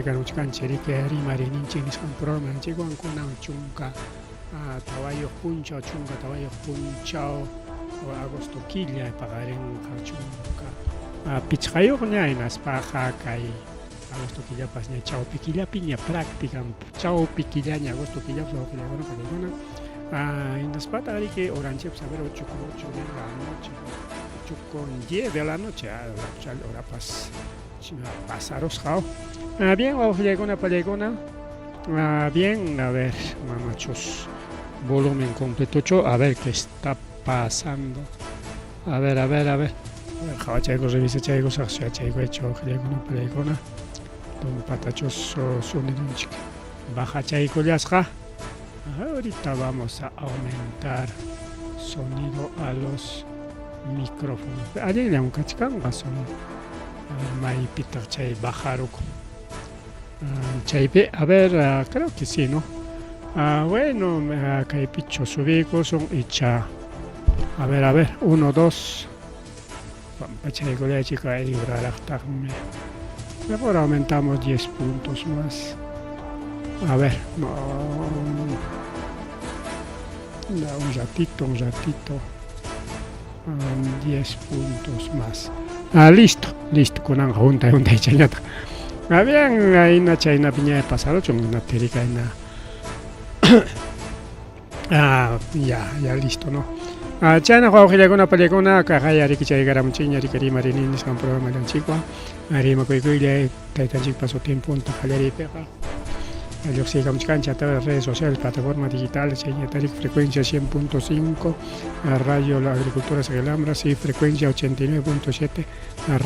chayakamuchkanchik riki rimariyninchik nisqan programanchikwan kunan 14 punchaw, 14 punchaw agosto killa paqarinqa 15ña hinaspaqa kay agosto killapas ña chawpi killapiña práctica chawpi killaña agosto killapas wawqillaykuna paniykuna hinaspataq riki horanchikpas a ver 8 con 8 de la noche 8 con 10 de la noche horapas pasarusqa. Bien wawqillaykuna pallaykuna bien a ver mamachus volumen completochu a ver qué está pasando a ver a ver a ver qhawachayku revisachayku saqsuyachayku hecho wawqillaykuna pallaykuna tumpatachus sonidunchik bajachaykullasqa. Ahorita vamos a aumentar sonido a los micrófonos. Allinllam kachkanqa sonido. A ver, maypitaq chay bajarukun. Chaypi, a ver, creo que sí, ¿no? Bueno, kaypichu subiykusun icha. A ver, a ver, 1, 2. Pampachaykullaychik kay uraraqtaqmi. Mejor aumentamos 10 puntos más. A ver, no, un ratito, un ratito. 10 puntos más. Listo, listo. Kunanqa huntay huntay chaynataq. Bien, ayna chaynapiña pasaruchun hinaptinrika ayna. Ya, ya listo, ¿no? Chayna wawqillaykuna pallaykuna kaqaya riki chaykaramuchikña riki rimarini nisqan programallanchikwan rimakuykuylay taytanchikpa sutinpunta qallariypiqa lluqsiykamuchkanchik a través de redes sociales, plataformas digitales, chayñatarik frecuencia 100.5 Radio La Agricultura Saquelambras y frecuencia 89.7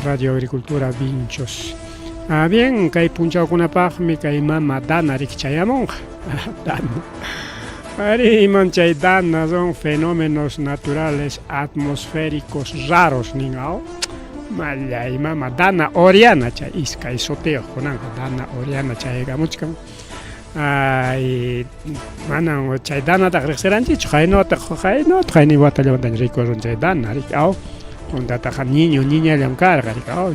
Radio Agricultura Vinchos. Bien, kay punchawkunapaqmi kay mama Dana riki chayamunqa. Dana. Ari iman chay Dana son fenómenos naturales atmosféricos raros nin aw. Mallay mama Dana Oriana chay iskay sutiyuq kunanqa Dana Oriana chayaykamuchkan. Ay manan chay Danataqa riqsiranchikchu qaynataq qaynataq qayni watallamantaña rikurun chay Dana riki aw. Puntataqa niño niñallam karqa riki aw.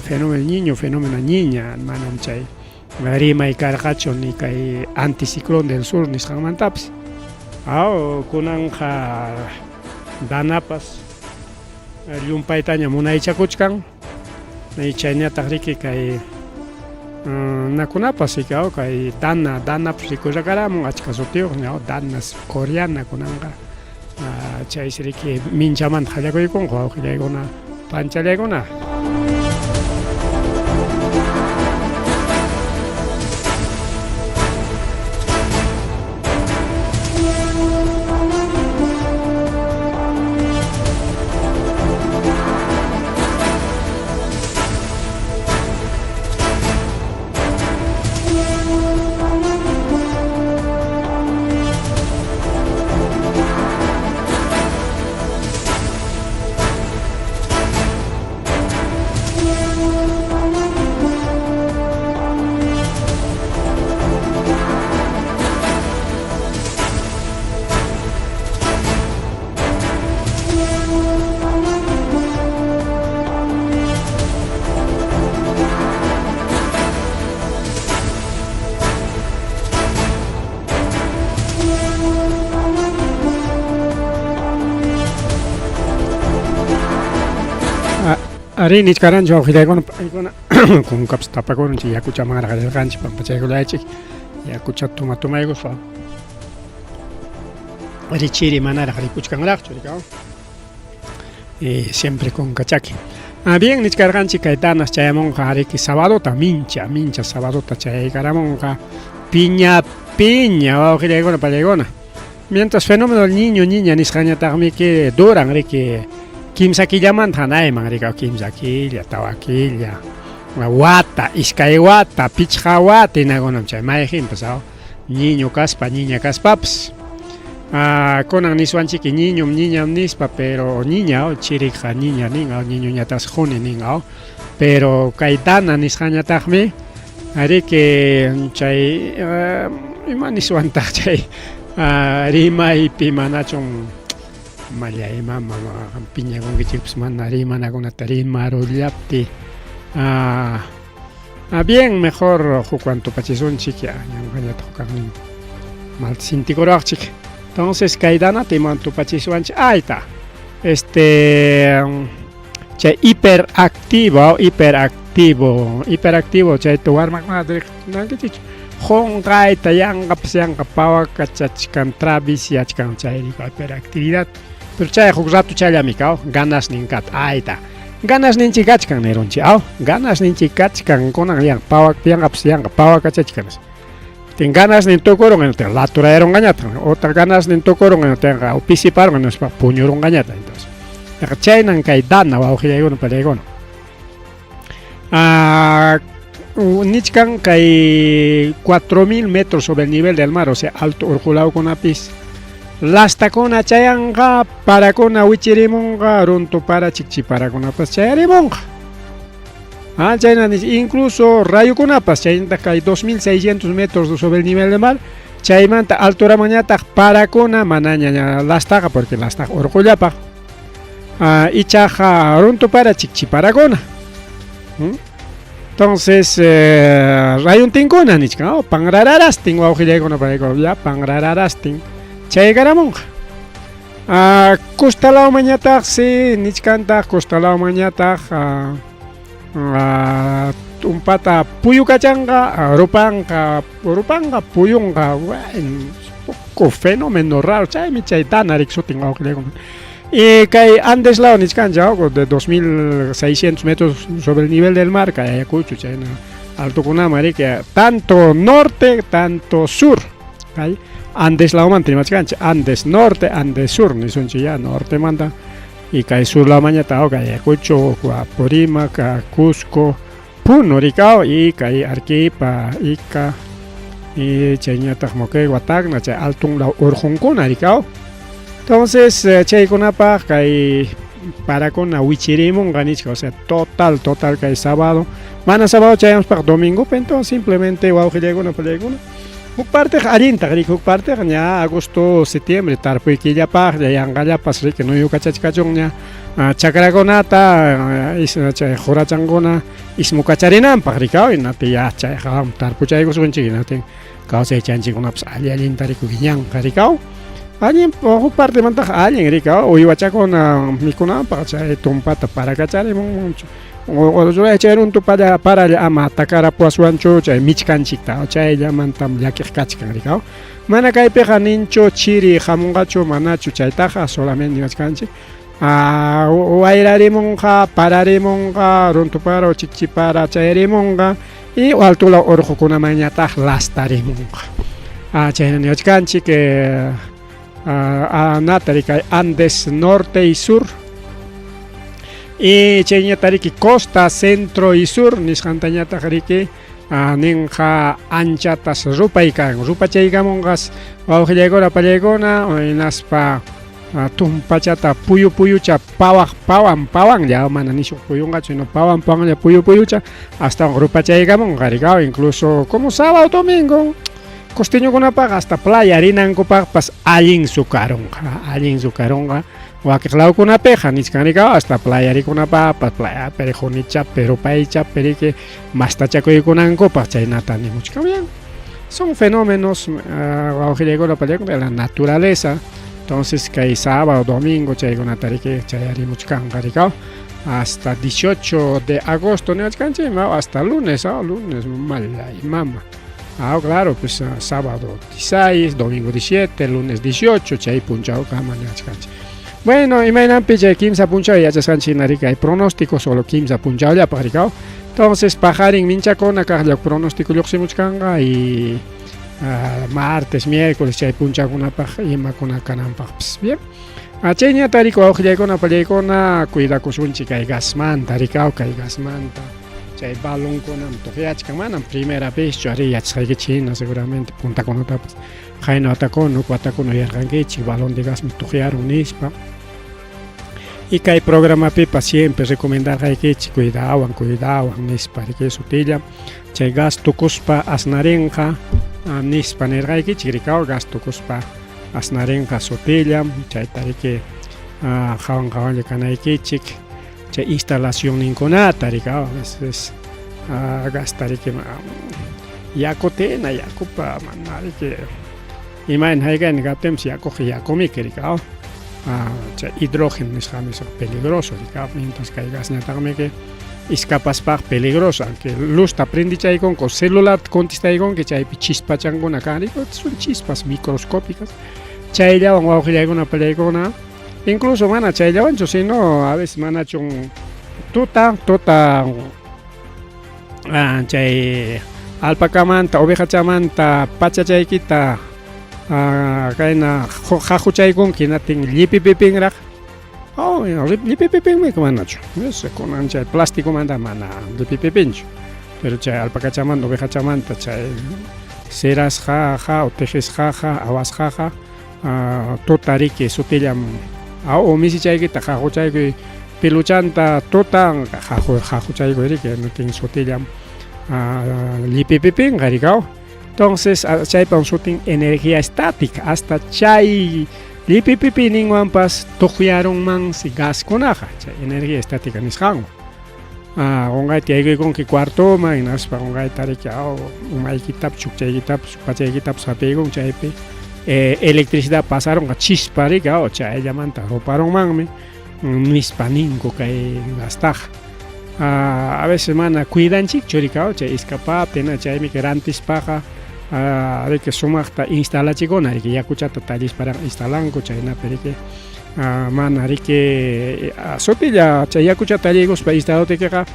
Fenómeno niño, fenómeno niña, manam chay rimay karqachu ni kay anticiclón del sur nisqanmantapas. Aw, kunanqa Danapas llumpaytaña munaychakuchkan, chayñataq riki kay nakunapas riki aw kay Dana, Danapas rikurakaramun achka sutiyuqña aw Danas Oriana kunanqa chaysi riki minchamanta qallakuykunqa wawqillaykuna panchallaykuna. Arí nichkaranchik wawqillaykuna paykuna kunkapas tapakurunchik yakuchamanraq rirqanchik pampachaykullaychik yakucha tuma tumaykuspa richiri manaraq ripuchkanraqchu rikaw siempre kunka chaki. Bien nichkarqanchik kay Danas chayamunqa riki sabadota mincha mincha sabadota chayaykaramunqa piña piña wawqillaykuna pallaykuna. Mientras fenómeno del niño niña nisqañataqmi que duran riki kimsa killamanta hanayman riki kimsa killa, tawa killa, wata, iskay wata, pichqa wata hinakunam chay mayqinpas aw niño kaspa niña kaspapas. Kunan niswanchiki niñom niñam nispa pero niña aw chiriqa niña nin aw niñoñataqsi quni nin aw pero kay Dana nisqañataqmi riki chay ima niswantaq chay rimaypi manachun mallay mama piñakunkichikpas mana rimanakunata rimarullapti. Ah, bien, mejor hukwan tupachisunchik ya, ñanqañataq hukaqnin mal sintikuraqchik. Entonces kay danata iman tupachisuanchik ayta. Este chay hiperactivo, hiperactivo, hiperactivo chay warmakuna nankichik qunqayta yanqapas yanqa pawakachachkan travisiachkan chay hiperactividad. Pero chay huk rato chayllami kaw ganas ninkat ayta. Ganas ninchik kachkan nirunchik aw ganas ninchik kachkan kunan yan pawak yanqapas yanqa pawakachachkan. Tin ganas nin tukurun hinaptin laturayarunqañataq otaq ganas nin tukurun hinaptinqa pisiparun hinaspa puñurunqañataq entonces. Yaqa chaynan kay dana wawqillaykuna pariykuna. Ah, nichkan kay 4000 metros sobre el nivel del mar, o sea, alto urqulawkunapis lastakuna chayanqa, parakuna wichirimunqa, runtu para, chikchi parakunapas chayarimunqa. Ah, chayna incluso rayukunapas chaynataq kay 2600 metros sobre el nivel del mar, chaymanta alturamanñataq parakuna manaña lastaqa porque lastaqa urqullapaq. Ah, ichaqa runtu para chikchi parakuna. ¿Mm? Entonces, rayuntinkuna nichkan, oh, panrararastin wawqillaykuna pariykuna, ya panrararastin chaykaramunqa. Ah, costalawmanñataqsi nichkantaq costalawmanñataq tumpata puyukachanqa, rupanqa, rupanqa, puyunqa, bueno, poco fenómeno raro, chaymi chay dana riki sutin wawqillaykuna. Y kay Andes law nichkanchik de 2600 metros sobre el nivel del mar, kay Ayacucho, chayna altokunaman riki, tanto norte, tanto sur, kay Andes lawmanta rimachkanchik, Andes norte, Andes sur nisunchik ya nortemanta y kay sur lawmanñataq kay Ayacucho, Apurímac, Cusco, Puno rikaw y kay Arequipa, Ica y chayñataq Moquegua, Tacna, chay altun law urqunkuna rikaw. Entonces chaykunapaq kay parakuna wichirimunqa nichka, o sea, total, total kay sábado, mana sábado chayamuspaq domingopi, entonces simplemente wawqillaykuna pallaykuna huk parteqa allintaq riki, huk parteqa ña agosto, septiembre tarpuy killapaqlla yanqallapas riki nuyukachachkachunña chakrakunata chay qurachankuna ismukacharinanpaq rikaw hinaptin ya chayqa tarpuchaykusunchik hinaptin kawsaychanchikkunapas alli allinta rikuy wiñanqa rikaw. Allin huk partemantaqa allin rikaw uywachakuna mikunanpaq chay tumpata parakacharimun chay runtu paralla ama takarapuwaswanchu chay michkanchikta chayllamantam llakiq kachkan rikaw. Mana kaypiqa ninchu chiri hamunqachu manachu chaytaqa solamente niwachkanchik wayrarimunqa, pararimunqa, runtu para chikchi para chayarimunqa y altulaw urqukunamanñataq lastarimunqa. Chayna niwachkanchik nata riki Andes norte y sur y chayñata riki costa, centro y sur nisqantañataq riki ninqa anchatas rupay kan, rupachaykamunqas wawqillaykuna pallaykuna hinaspa tumpachata puyu puyucha pawaq pawan pawanlla mana nishu puyunqachu sino pawan pawanlla puyu puyucha astawan rupachaykamunqa rikaw incluso como sábado domingo costeñokunapaq hasta playa rinankupaqpas allin sukarunqa, allin sukarunqa wakiq lawkunapiqa nichkan rikaw hasta playa rikunapaqpas playa qunichapi rupaychapi riki mastachakuykunankupaq chaynata nimuchkan bien. Son fenómenos wawqillaykuna pallaykuna de la naturaleza. Entonces kay sábado, domingo chaykunata riki chayarimuchkanqa rikaw hasta 18 de agosto niwachkanchik hasta lunes, lunes mallay mama. Ah, claro, pues sábado 16, domingo 17, lunes 18, chay punchawkama niwachkanchik. Bueno, imaynanpi chay kimsa punchaw yachasqanchik hina riki hay pronóstico solo kimsa punchawllapaq rikaw. Entonces paqarin minchakuna kaqlla pronóstico lluqsimuchkanqa y martes, miércoles chay punchawkunapaq imakuna kananpaqpas. Bien. Chayñata riki wawqillaykuna pallaykuna cuidakusunchik kay gasmanta rikaw kay gasmanta chay balonkunam tuqyachkan manam primera vezchu ari yachasqaykichik hina seguramente puntakunatapas qayna watakuna huk watakuna uyarqankichik balón de gasmi tuqyarun nispa. Y kay programapipas siempre recomendarqaykichik cuidawan cuidawan nispa riki sutilla chay gas tukuspa asnarinqa nispa nirqaykichik rikaw gas tukuspa asnarinqa sutillam chayta riki qawan qawanlla kanaykichik chay instalacionninkunata rikaw a veces Gasta riki yakutina yakupa mana riki imayna haykayna kaptinpas yakuqa yakumiki riki aw chay hidrógeno nisqanmi peligroso riki aw mientras kay gasñataqmiki iskapaspaq peligroso aunque luzta prendichaykunku celularta contestaykunki chaypi chispachankuna kan riki son chispas microscópicas chayllawan wawqillaykuna pallaykuna incluso mana chayllawanchu sino a veces manachun tuta tuta chay alpacamanta ovejachamanta pachachaykita kayna haquchaykunki hinaptin llipipipinraq oh llipipipinmi manachu kunan chay plasticomanta mana llipipipinchu pero chay alpacachamanta ovejachamanta chay sirasqaqa o tejisqaqa awasqaqa tuta riki sutillam o misichaykita haquchaykuy peluchanta tutan haquchaykuy riki hinaptin sutillam llipipipinqa riki aw entonces chaypam sutin energía estática hasta chay llipipipiyninwanpas tuqyarunmansi gaskunaqa chay energía estática nisqanwan qunqayta yaykuykunki cuartoman hinaspa qunqayta riki aw umaykitapas chukchaykitapas pachaykitapas hapiykunki chaypi electricidad pasarunqa chispa riki aw chayllamanta ruparunmanmi nispa ninku kay gastaqa a veces mana cuidanchikchu riki aw chay iskapaptin chaymi rantispaqa riki sumaqta instalachikuna riki yakuchata tallisparaq instalanku chaynapi riki mana riki sutilla chay yakuchata talliykuspa instalaptikiqa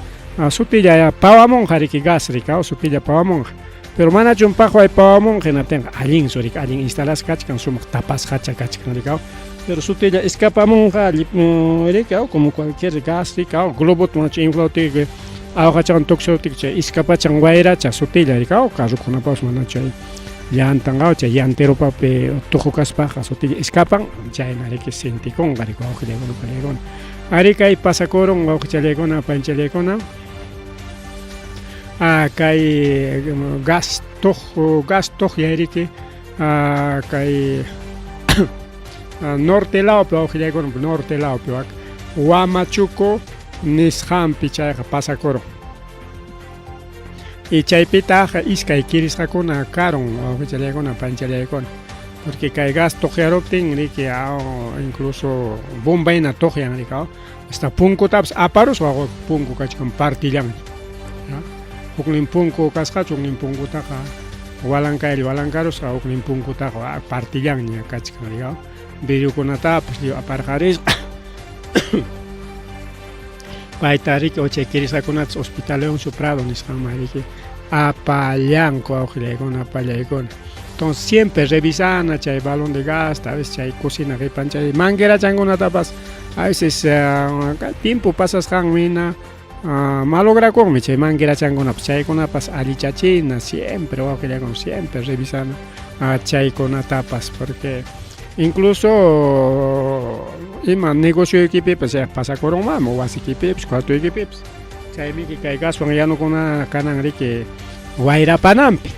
sutilla pawamunqa riki gas riki aw sutilla pawamunqa pero manachum paqway pawamunqa hinaptinqa allinsu riki allin instalasqa kachkan sumaq tapasqacha kachkan riki aw pero sutilla escapamunqa riki aw como cualquier gas riki aw globota manachu inflaptiki awqachawan tuksuptiki chay iskapachan wayracha sutilla riki aw carrokunapapas mana chay llantanqa chay llanteropapi tuqu kaspaqa sutilla escapan chayna riki sentikunqa riki wawqillaykuna panillaykuna arí kay pasakurun wawqichallaykuna panichallaykuna kay gas tuq gas tuqyay riki kay norte lawpi wawqillaykuna norte lawpi Huamachuco nisqanpi chayqa pasakurun y chaypitaq iskay kirisqakuna karun wawqichallaykuna panichallaykuna porque kay gas tuqyaruptin riki incluso bomba hina tuqyan riki hasta punkutapas aparusqa punku kachkan partillanña huknin punku kasqachu huknin punkutaqa walankaylla walankarusqa huknin punkutaqa partillanña kachkan riki vidriokunatapas lliw aparqarisqa payta riki o chay kirisqakunatas hospital Leoncio Prado nisqanman riki apallanku wawqillaykuna apallaykuna entonces siempre revisana chay balón de gas a veces chay cocina qipan chay manguerachankunatapas a veces tiempo pasasqanmi hina malograkunmi chay manguerachankunapas chaykunapas allichachina siempre wawqillaykuna siempre revisana chaykunatapas porque incluso ima negocioykipipas pasakurunmanmi wasikipipas cuartoykipipas chaymiki kay gaswan yanukuna kanan riki wayrapananpi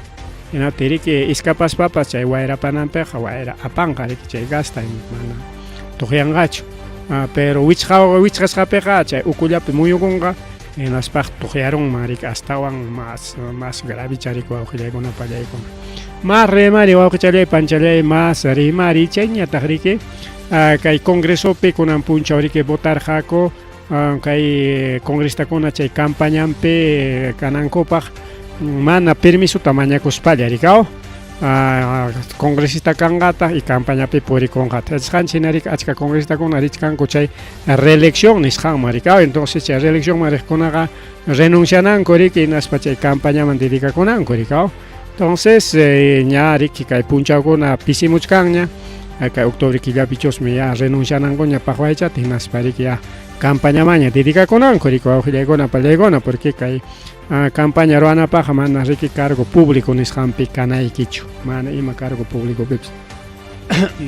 hinaptin riki iskapaspapas chay wayrapananpiqa wayra apanqa riki chay gasta mana tuqyanqachu pero wichqasqapiqa chay ukullapi muyukunqa hinaspaq tuqyarunman riki astawan mas mas gravecha riki wawqillaykuna pallaykuna mas rimari wawqichallay panchallay mas rimari chayñataq riki kay congresopi kunan punchaw riki votarqaku kay congresistakuna chay campañanpi kanankupaq mana permisota mañakuspalla riki aw congresista kanqataq y campañapi purikunqataq yachasqanchik hina riki achka congresistakuna richkanku chay reelección nisqanman riki aw entonces chay reeleccionman riqkunaqa renunciananku riki hinaspa chay campañaman dedicakunanku riki aw entonces ña riki kay punchawkuna pisimuchkanña kay octubre killapichusmi ya renuncianankuña paqwaychata hinaspa riki ya campañamanña dedicakunanku riki wawqillaykuna pallaykuna porque kay campaña ruwanapaqqa mana riki cargo público nisqanpi kanaykichu mana ima cargo públicopipas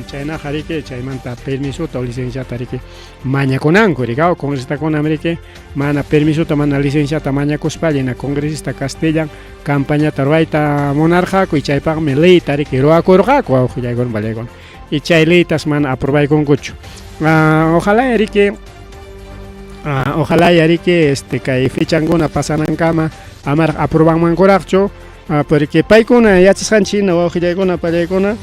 chaynaqa riki chaymanta permisota o licenciata riki mañakunanku riki aw congresistakunam riki mana permisota mana licenciata mañakuspalla hina congresista Castellan campañata ruwayta munarqaku y chaypaqmi leyta riki ruwakurqaku wawqillaykuna pallaykuna y chay leytas mana aprobaykunkuchu ojalá riki Ojalá yariki este kay fechankuna pasanankama amaraq aprobanmankuraqchu, porque paykuna yachasqanchik hina wawqillaykuna pallaykuna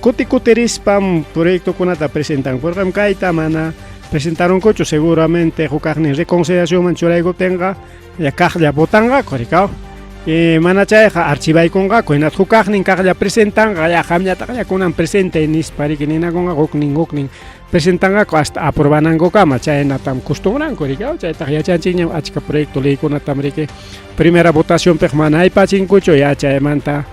kuti kutirispam proyectokunata presentan. Purqam kayta mana presentarunkuchu, seguramente hukaqnin reconsideracionman churaykuptinqa ya kaqlla votanqaku rikaw. Mana chayqa archivaykunqaku, hinataq hukaqnin kaqlla presentanqa, ya qamllataq ya kunan presentay nispa riki ninakunqa huknin huknin presentanqaku hasta aprobanankukama, chaynatam costumbranku riki, chaytaq yachanchikñam achka proyecto leykunatam riki primera votacionpiqa mana haypachinkuchu, ya chaymanta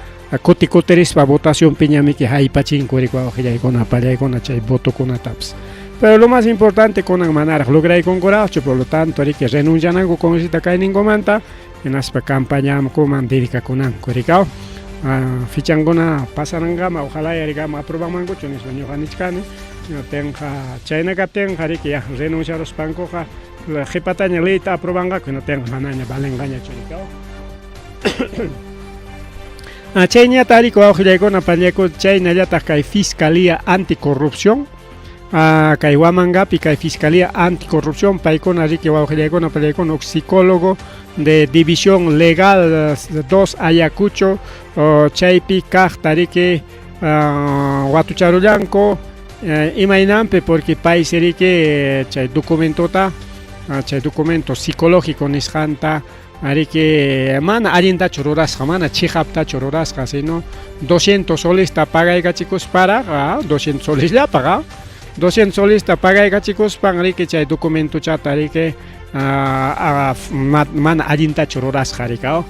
kuti kutirispa votacionpiñamiki haypachinku riki wawqillaykuna pallaykuna chay votokunatapas. Pero lo más importante kunan manaraq lograykunkuraqchu, por lo tanto riki renunciananku congresista kayninkumanta hinaspa campañankuman dedicakunanku rikaw. Fichankuna pasanankama ojalá yarikama aprobanmankuchu nispa ñuqa nichkani. Hinaptinqa chayna kaptinqa riki ya renunciaruspankuqa qhipataña leyta aprobanqaku, hinaptinqa manaña valenqañachu rikaw. Chayñata riki wawqillaykuna pallaykuna chaynallataq kay Fiscalía Anticorrupción, kay Huamangapi kay Fiscalía Anticorrupción paykuna riki wawqillaykuna pallaykuna huk psicólogo de División Legal 2 Ayacucho chaypi kaqta riki watucharullanku imaynanpi, porque paysi riki chay documentota, chay documento psicológico nisqanta riki mana allintachu rurasqa, mana chiqaptachu rurasqa, sino 200 solista pagaykachikusparaq, 200 solisllapaq, 200 solista pagaykachikuspan riki chay documentochata riki mana allintachu rurasqa rikaw,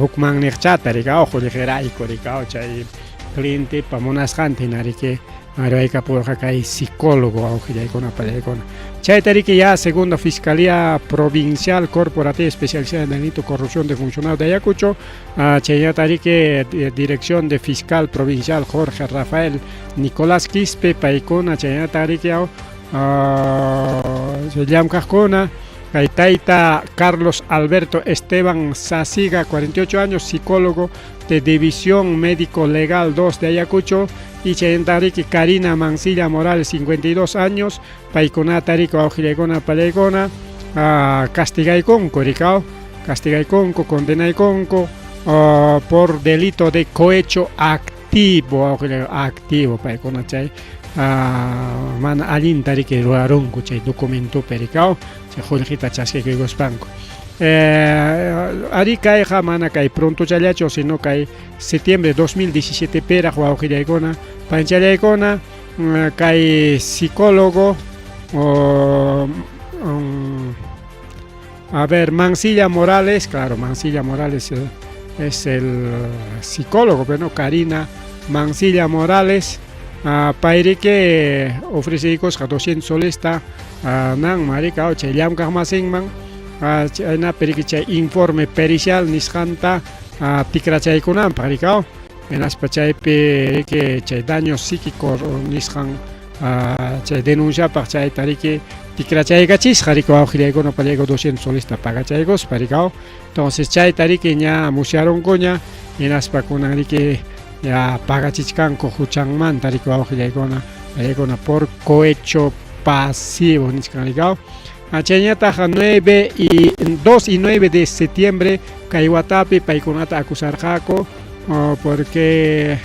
hukman niqchata rikaw, qullqirayku rikaw, chay clientepa munasqanta hina riki ruraykapurqa kay psicólogo wawqillaykuna pallaykuna. Chayta riki ya Segunda Fiscalía Provincial Corporativa Especializada en Delito Corrupción de Funcionarios de Ayacucho, chaynata riki Dirección de Fiscal Provincial Jorge Rafael Nicolás Quispe paykuna chaynata riki llamkaqkuna kay tayta Carlos Alberto Esteban Sasiga, 48 años, psicólogo de División Médico Legal 2 de Ayacucho, y chaynata riki Karina Mancilla Morales, 52 años, paykunata riki wawqillaykuna pallaykuna castigaykunku rikaw, castigaykunku, condenaykunku por delito de cohecho activo, activo paykuna chay mana allinta riki rurarunku chay documentopi rikaw, chay qullqita chaskikuykuspanku. Ari kayqa mana kay prontochallachu, sino kay septiembre 2017 piraq wawqillaykuna panchallaykuna kay psicólogo a ver, Mancilla Morales, claro, Mancilla Morales es el psicólogo, pero no, Karina Mancilla Morales, payriki ofreceykusqa 200 solista nan marika chay llamkaq masinman, chaynapi riki chay informe pericial nisqanta tikrachaykunanpaq rikaw, hinaspa chaypi riki chay daño psíquico nisqan chay denunciapaq chayta riki tikrachaykachisqa riki wawqillaykuna pallayku 200 solista pagachaykuspa rikaw. Entonces chayta riki ña musyarunkuña, hinaspa kunan riki ya pagachichkanku huchanmanta riki wawqillaykuna pallaykuna por cohecho pasivo nichkan rikaw. Chayñataq 9 y 2 y 9 de septiembre kay watapi paykunata acusarqaku porque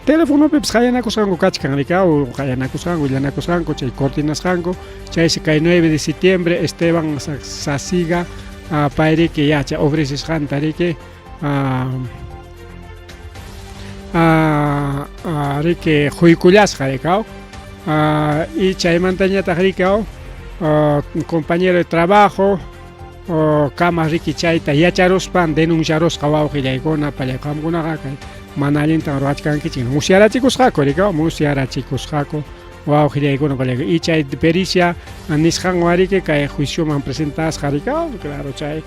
telefonopipis qayanakusqanku kachkan rikaw, qayanakusqanku, willanakusqanku, chay coordinasqanku, chaysi kay 9 de septiembre Esteban Sasiga payriki ya chay ofrecesqanta riki riki huykullasqa rikaw. Y chaymantañataq rikaw compañero de trabajo kama riki chayta yacharuspan denunciarusqa wawqillaykuna pallay qamkunaqa kay mana allintan ruwachkankichik musyarachikusqaku rikaw, musyarachikusqaku wawqillaykuna pallay, y chay pericia nisqanwan riki kay juicioman presentasqa rikaw, claro, chay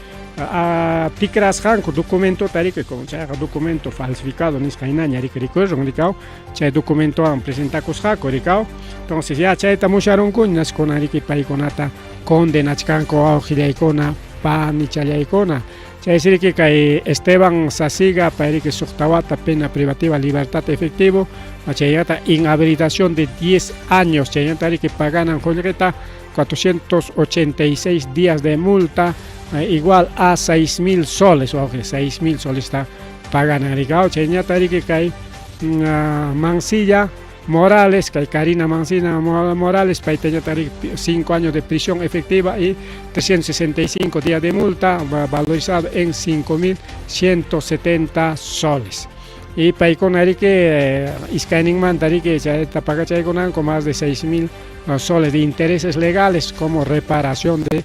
tikrasqanku documentota riki como chayqa documento falsificado nisqa hinaña riki rikurun rikaw, chay documentowan presentakusqaku rikaw. Entonces ya chayta musyarunkuña, kunan riki paykunata condenachkanku wawqillaykuna panichallaykuna. Chaysi riki kay Esteban Sasiga payriki suqta wata pena privativa libertad efectivo chaynata inhabilitación de 10 años chaynata riki paganan qullqita 486 días de multa igual a 6000 soles wawqi 6000 solesta paganan riki chayñata riki kay Mansilla Morales, kay Karina Mancina Morales, paytañataq riki 5 años de prisión efectiva y 365 días de multa valorizado en 5170 soles. Y paykuna riki iskayninmanta riki chayta pagachaykunanku más de 6000 soles de intereses legales como reparación de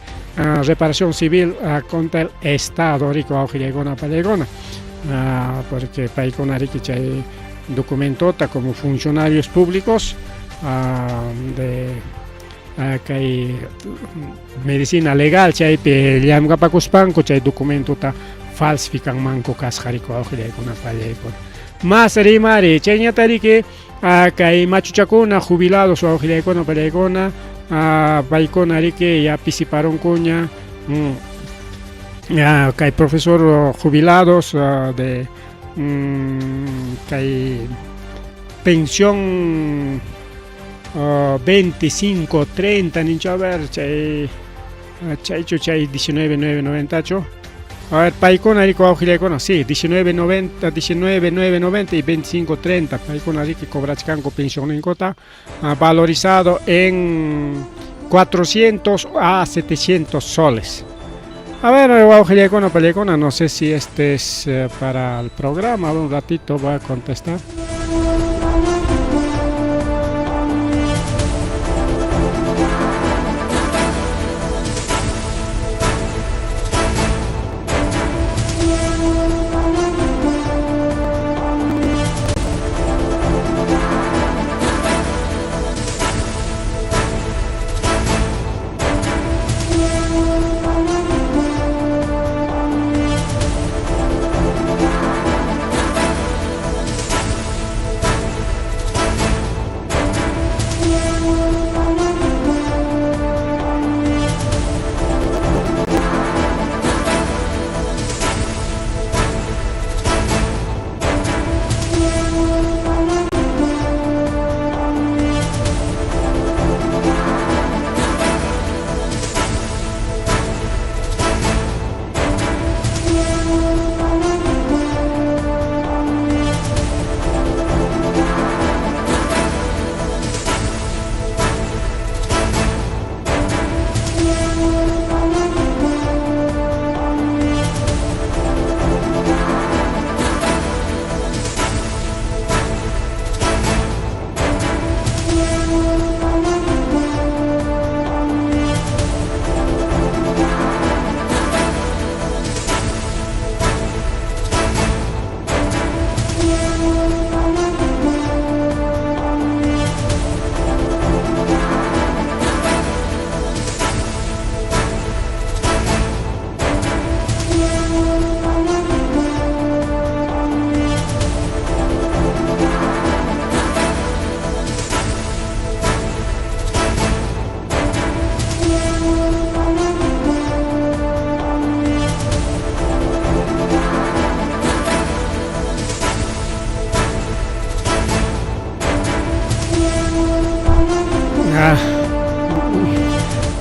reparación civil contra el Estado riki wawqillaykuna pallaykuna porque paykuna riki chay documentota como funcionarios públicos de kay medicina legal chaypi llamkapakuspanku chay documentota falsificanmanku kasqa riki wawqillaykuna pallaykuna. Más rimari chayñata riki kay machuchakuna jubilados wawqillaykuna pallaykuna paykuna riki ya pisiparunkuña kay profesor jubilados de kay pensión 25, 30 ninchu a ver chay chaychu chay 19,990chu a ver paykuna riki wawqillaykuna sí 19,90 19,990 y 25,30 paykuna riki cobrachkanku pensionninkuta valorizado en 400 a 700 soles. A ver, wawqillaykuna pallaykuna, no sé si este es para el programa, un ratito voy a contestar.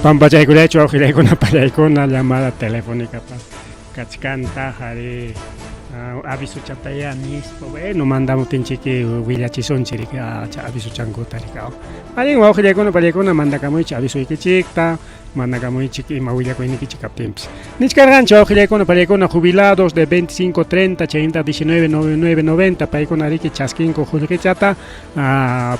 Pampachaykullachu wawqillaykuna pallaykuna llamada telefónica kachkanta ari aviso chataya nispa bueno mandamuptinchiki willachisunchik riki aviso chankuta riki allin wawqillaykuna pallaykuna mandakamuychik avisoykichikta mandakamuychik ima willakuynikichik kaptinpis. Nichkarqanchik wawqillaykuna pallaykuna jubilados de 25, 30 chaynta 19, 99, 90 paykuna riki chaskinku qullqichata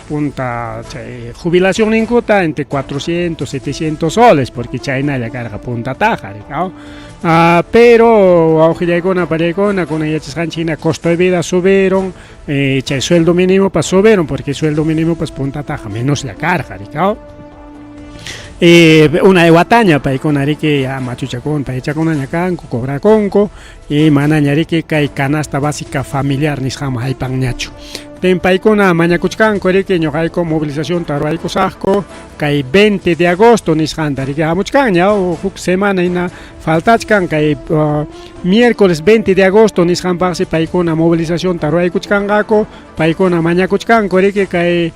punta chay jubilacionninkuta entre 400, 700 soles porque chaynalla karqa puntataqa riki pero wawqillaykuna pallaykuna kunan yachasqanchik hina costo de vida subieron chay sueldo mínimo pas subieron porque sueldo mínimo pas puntataqa menoslla karqa riki unay wataña paykuna riki ya machuchakuna paychakunaña kanku cobrakunku y manaña riki kay canasta básica familiar nisqanman haypanñachu. Tin paykuna mañakuchkanku riki ñuqayku movilizacionta ruwaykusaqku kay 20 de agosto nisqanta riki hamuchkanña huk semana hina faltachkan kay miércoles 20 de agosto nisqanpaqsi paykuna movilizacionta ruwaykuchkanqaku paykuna mañakuchkanku riki kay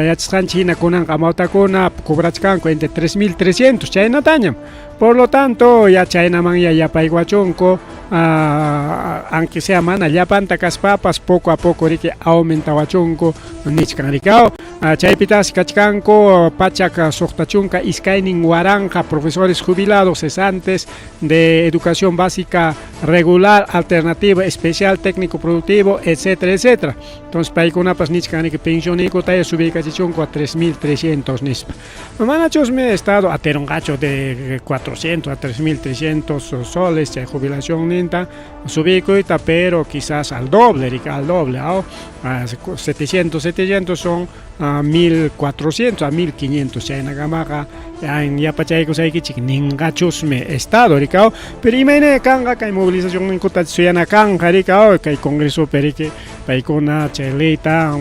yachasqanchik hina kunanqa amawtakuna cobrachkanku entre 3300 chaynatañam. Por lo tanto, ya chaynaman ya yapaykuwachunku, aunque sea mana llapanta kaspapas poco a poco riki aumentawachunku nichkan riki. Chaypitas kachkanku pachak 62 waranqa profesores jubilados cesantes de educación básica regular, alternativa, especial, técnico productivo, etcétera, etcétera. Entonces paykunapas nichkan riki pensioninkutaya subiykachichunku a 3300 nispa. Manachusmi Estado atirunqachu de 400 a 3300 soles chay jubilacionninta subiykuyta, pero quizás al doble, riki, al doble, 700, 700 son 1400 a 1500 chaynakamaqa yapachaykusaykichik ninqachusmi Estado, riki, pero imayna kanqa kay movilizacionninkuta suyana kanqa, riki, kay Congresopi, riki, paykuna chay leyta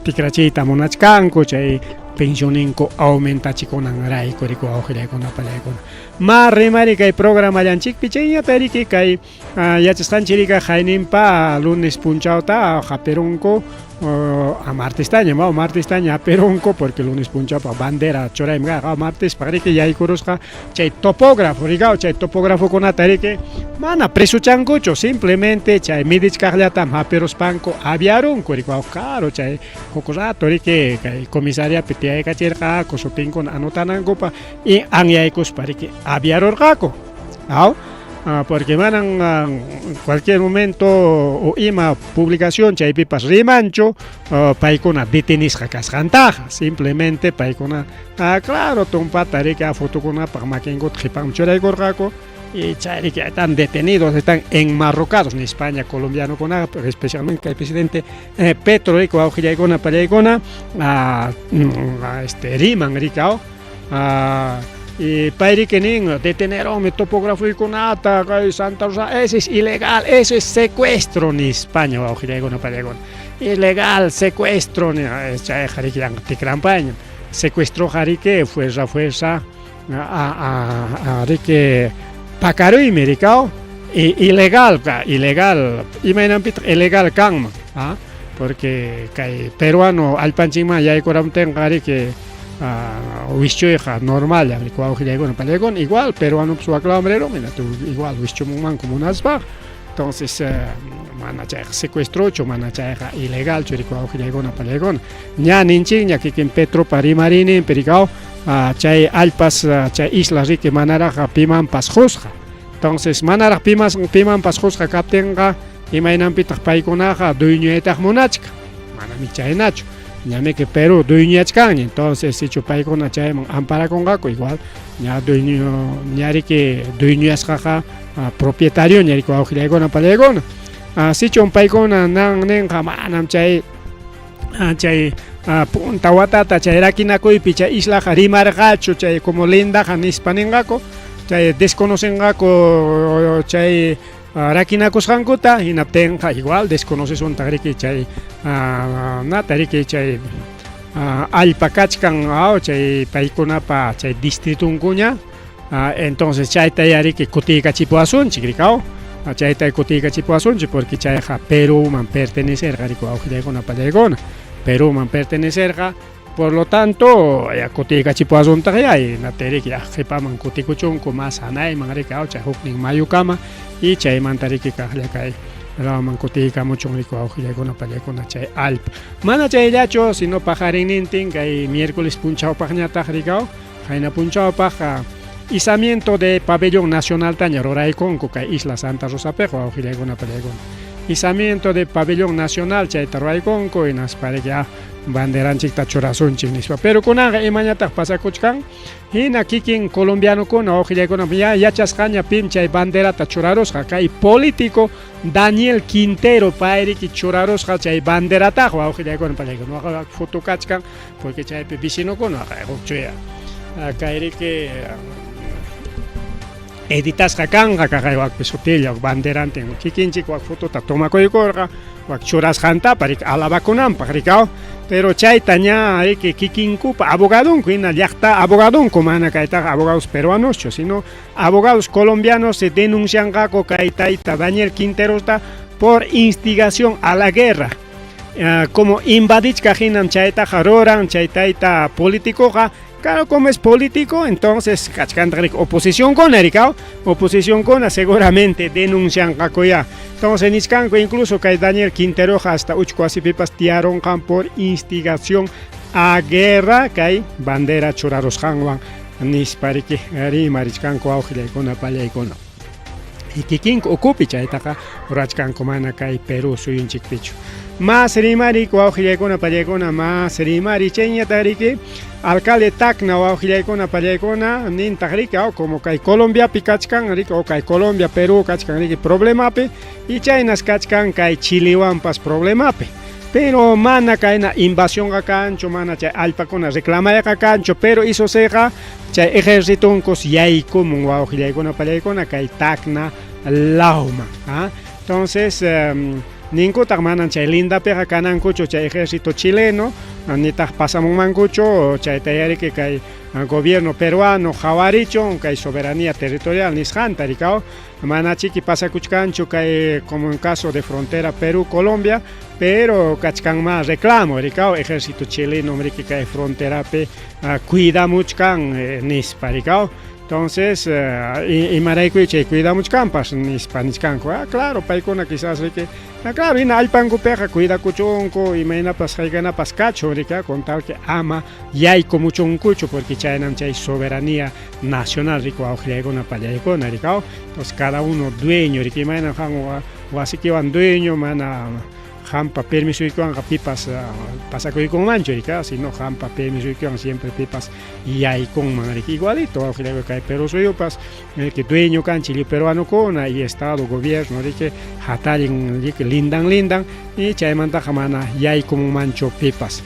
tikrachiyta munachkanku chay pensionninku aumentachikunanrayku, riki, wawqillaykuna pallaykuna. Ma rimari kay programallanchikpi chayñata riki kay yachasqanchik rika hayninpa lunes punchawta hapirunku a martestaña, martestaña hapirunku porque lunes punchawpaq bandera churaymi karqa, martespaq riki yaykurusqa chay topógrafo, riki, chay topógrafokunata riki mana presuchankuchu, simplemente chay midichkaqllatam hapiruspanku aviarunku, riki, claro, chay huk rato riki kay comisariapi tiyaykachirqaku sutinkuna anotanankupaq y anyaykuspa riki aviarurqaku. Porque manan cualquier momento o ima publicación chaypipas rimanchu paykuna detenisqa kasqantaqa, simplemente paykuna claro tumpata riki fotokunapaq makinkuta qhipanman churaykurqaku y chay riki están detenidos, están enmarrocados en España colombianokunaqa, especialmente kay presidente Petro riki wawqillaykuna pallaykuna riman riki y pay riki nin deteneronmi topógrafoykunata kay Santa Rosa, eso es ilegal, eso es secuestro nispaña wawqillaykuna pallaykuna, ilegal secuestro chayqa riki yanqa tikrampaña secuestroqa riki fuerza fuerza riki pakaruymi riki ilegal ilegal imaynanpitaq ilegal kanman porque kay peruano allpanchikman yaykuramuptinqa riki wischuyqa normal riki wawqillaykuna pallaykuna igual peruanopas waklawan rirun igual wischumunmanku munaspaqa. Entonces mana chayqa secuestrochu, mana chayqa ilegalchu riki wawqillaykuna pallaykuna. Ña ninchikña kikin Petropa rimariyninpi riki chay allpas chay islas riki manaraq pimanpas qusqa. Entonces manaraq pimanpas qusqa kaptinqa imaynanpitaq paykunaqa dueñoytaq munachkan, manami chaynachu. Ñamiki Perú dueñoyachkanña, entonces sichu paykuna chayman amparakunqaku igual ña dueño ña riki dueñoyasqaqa propietarioña riki wawqillaykuna pallaykuna. Sichum paykuna nan ninqa manam chay chay punta watata chay rakinakuypi chay islaqa rimarqachu chay como lindaqa nispa ninqaku, chay desconocenqaku chay rakinakusqankuta, hinaptinqa igual desconocesuntaq riki chay nata riki chay allpa kachkan chay paykunapa chay distritunkuña, entonces chayta ya riki kutiykachipuwasunchik riki chayta kutiykachipuwasunchik porque chayqa Peruman pertenecerqa riki wawqillaykuna pallaykuna, Peruman pertenecerqa. Por lo tanto, ya kutiykachipuwasuntaq ya hinaptin riki ya qhipaman kutikuchunku mas hanayman riki chay huknin mayukama y chaymanta riki kaqlla kay lawaman kutiykamuchun riki wawqillaykuna pallaykuna chay allpa. Mana chayllachu, sino paqarinnintin kay miércoles punchawpaqñataq riki qayna punchawpaq izamiento de pabellón nacionaltaña ruraykunku kay isla Santa Rosapiqa wawqillaykuna pallaykuna. Izamiento de pabellón nacional chayta ruraykunku hinaspa riki banderanchikta churasunchik nispa. Pero kunanqa imañataq pasakuchkan hina kikin colombianokuna wawqillaykuna ya yachasqaña pim chay banderata churarusqa kay político Daniel Quintero pay riki churarusqa chay banderataqa wawqillaykuna pallaykuna waqa foto kachkan porque chaypi vecinokuna huk chuya kay riki editasqa kanqa kaqay wakpi sutilla banderantin kikinchik wak fotota tomakuykurqa. Wak churasqantapas riki alabakunanpaq rikaw, pero chayta ña riki kikinkupa abogadonku hina llaqta abogadonku mana kaytaqa abogados peruanoschu, sino abogados colombianos se denuncianqaku kay tayta Daniel Quinterosta por instigación a la guerra. Como invadichkaq hinam chaytaqa ruran chay tayta politicoqa. Claro, como es político, entonces kachkantaq riki oposicionkuna rikaw, oposicionkuna seguramente denuncianqakuyá. Entonces nichkanku incluso kay Daniel Quinteroqa hasta uchku wasipipas tiyarunqan por instigación a guerra kay bandera churarusqanwan nispa riki rimarichkanku wawqillaykuna pallaykuna. Y kikinku ukupi chaytaqa rurachkanku mana kay Perú suyunchikpichu. Mas rimariy wawqillaykuna pallaykuna, mas rimariy chayñataq riki alcalde Tacna wawqillaykuna pallaykuna nintaq riki como kay Colombiapi kachkan riki o kay Colombia Perú kachkan riki problemapi y chaynas kachkan kay Chiliwanpas problemapi. Pero mana kayna invasionqa kanchu, mana chay allpakuna reclamayqa kanchu, pero isoseqa chay ejercitonkus yaykumun wawqillaykuna pallaykuna kay Tacna lawman. ¿Ah? Entonces, ninkutaq manan chay lindapiqa kanankuchu chay ejército chileno, nitaq pasamunmankuchu chayta yariki kay gobierno peruano qhawarichun kay soberanía territorial nisqanta rikaw. Mana chiki pasakuchkanchu kay como en caso de frontera Perú-Colombia, pero kachkanma reclamo rikaw ejército chileno riki kay fronterapi cuidamuchkan nispa rikaw. Entonces, imarayku chay cuidamuchkanpas nispa nichkanku. Ah, claro, paykuna quizás riki, ah, claro, hina allpankupiqa cuidakuchunku, imaynapas haykanapas kachun rika, con tal que ama yaykumuchunkuchu, porque chaynam chay soberanía nacional riki wawqillaykuna pallaykuna rikaw. Entonces, cada uno dueño riki, imayna qan wasikiwan dueño, mana qampa permisoykiwanqa pipas pasakuykunmanchu rika, sino qampa permisoykiwan siempre pipas yaykunman riki. Igualito wawqillaykuna kay Perú suyupas riki dueño kanchik lliw peruanokuna y estado gobierno riki hatallin riki lindan lindan y chaymantaqa mana yaykumunmanchu pipas.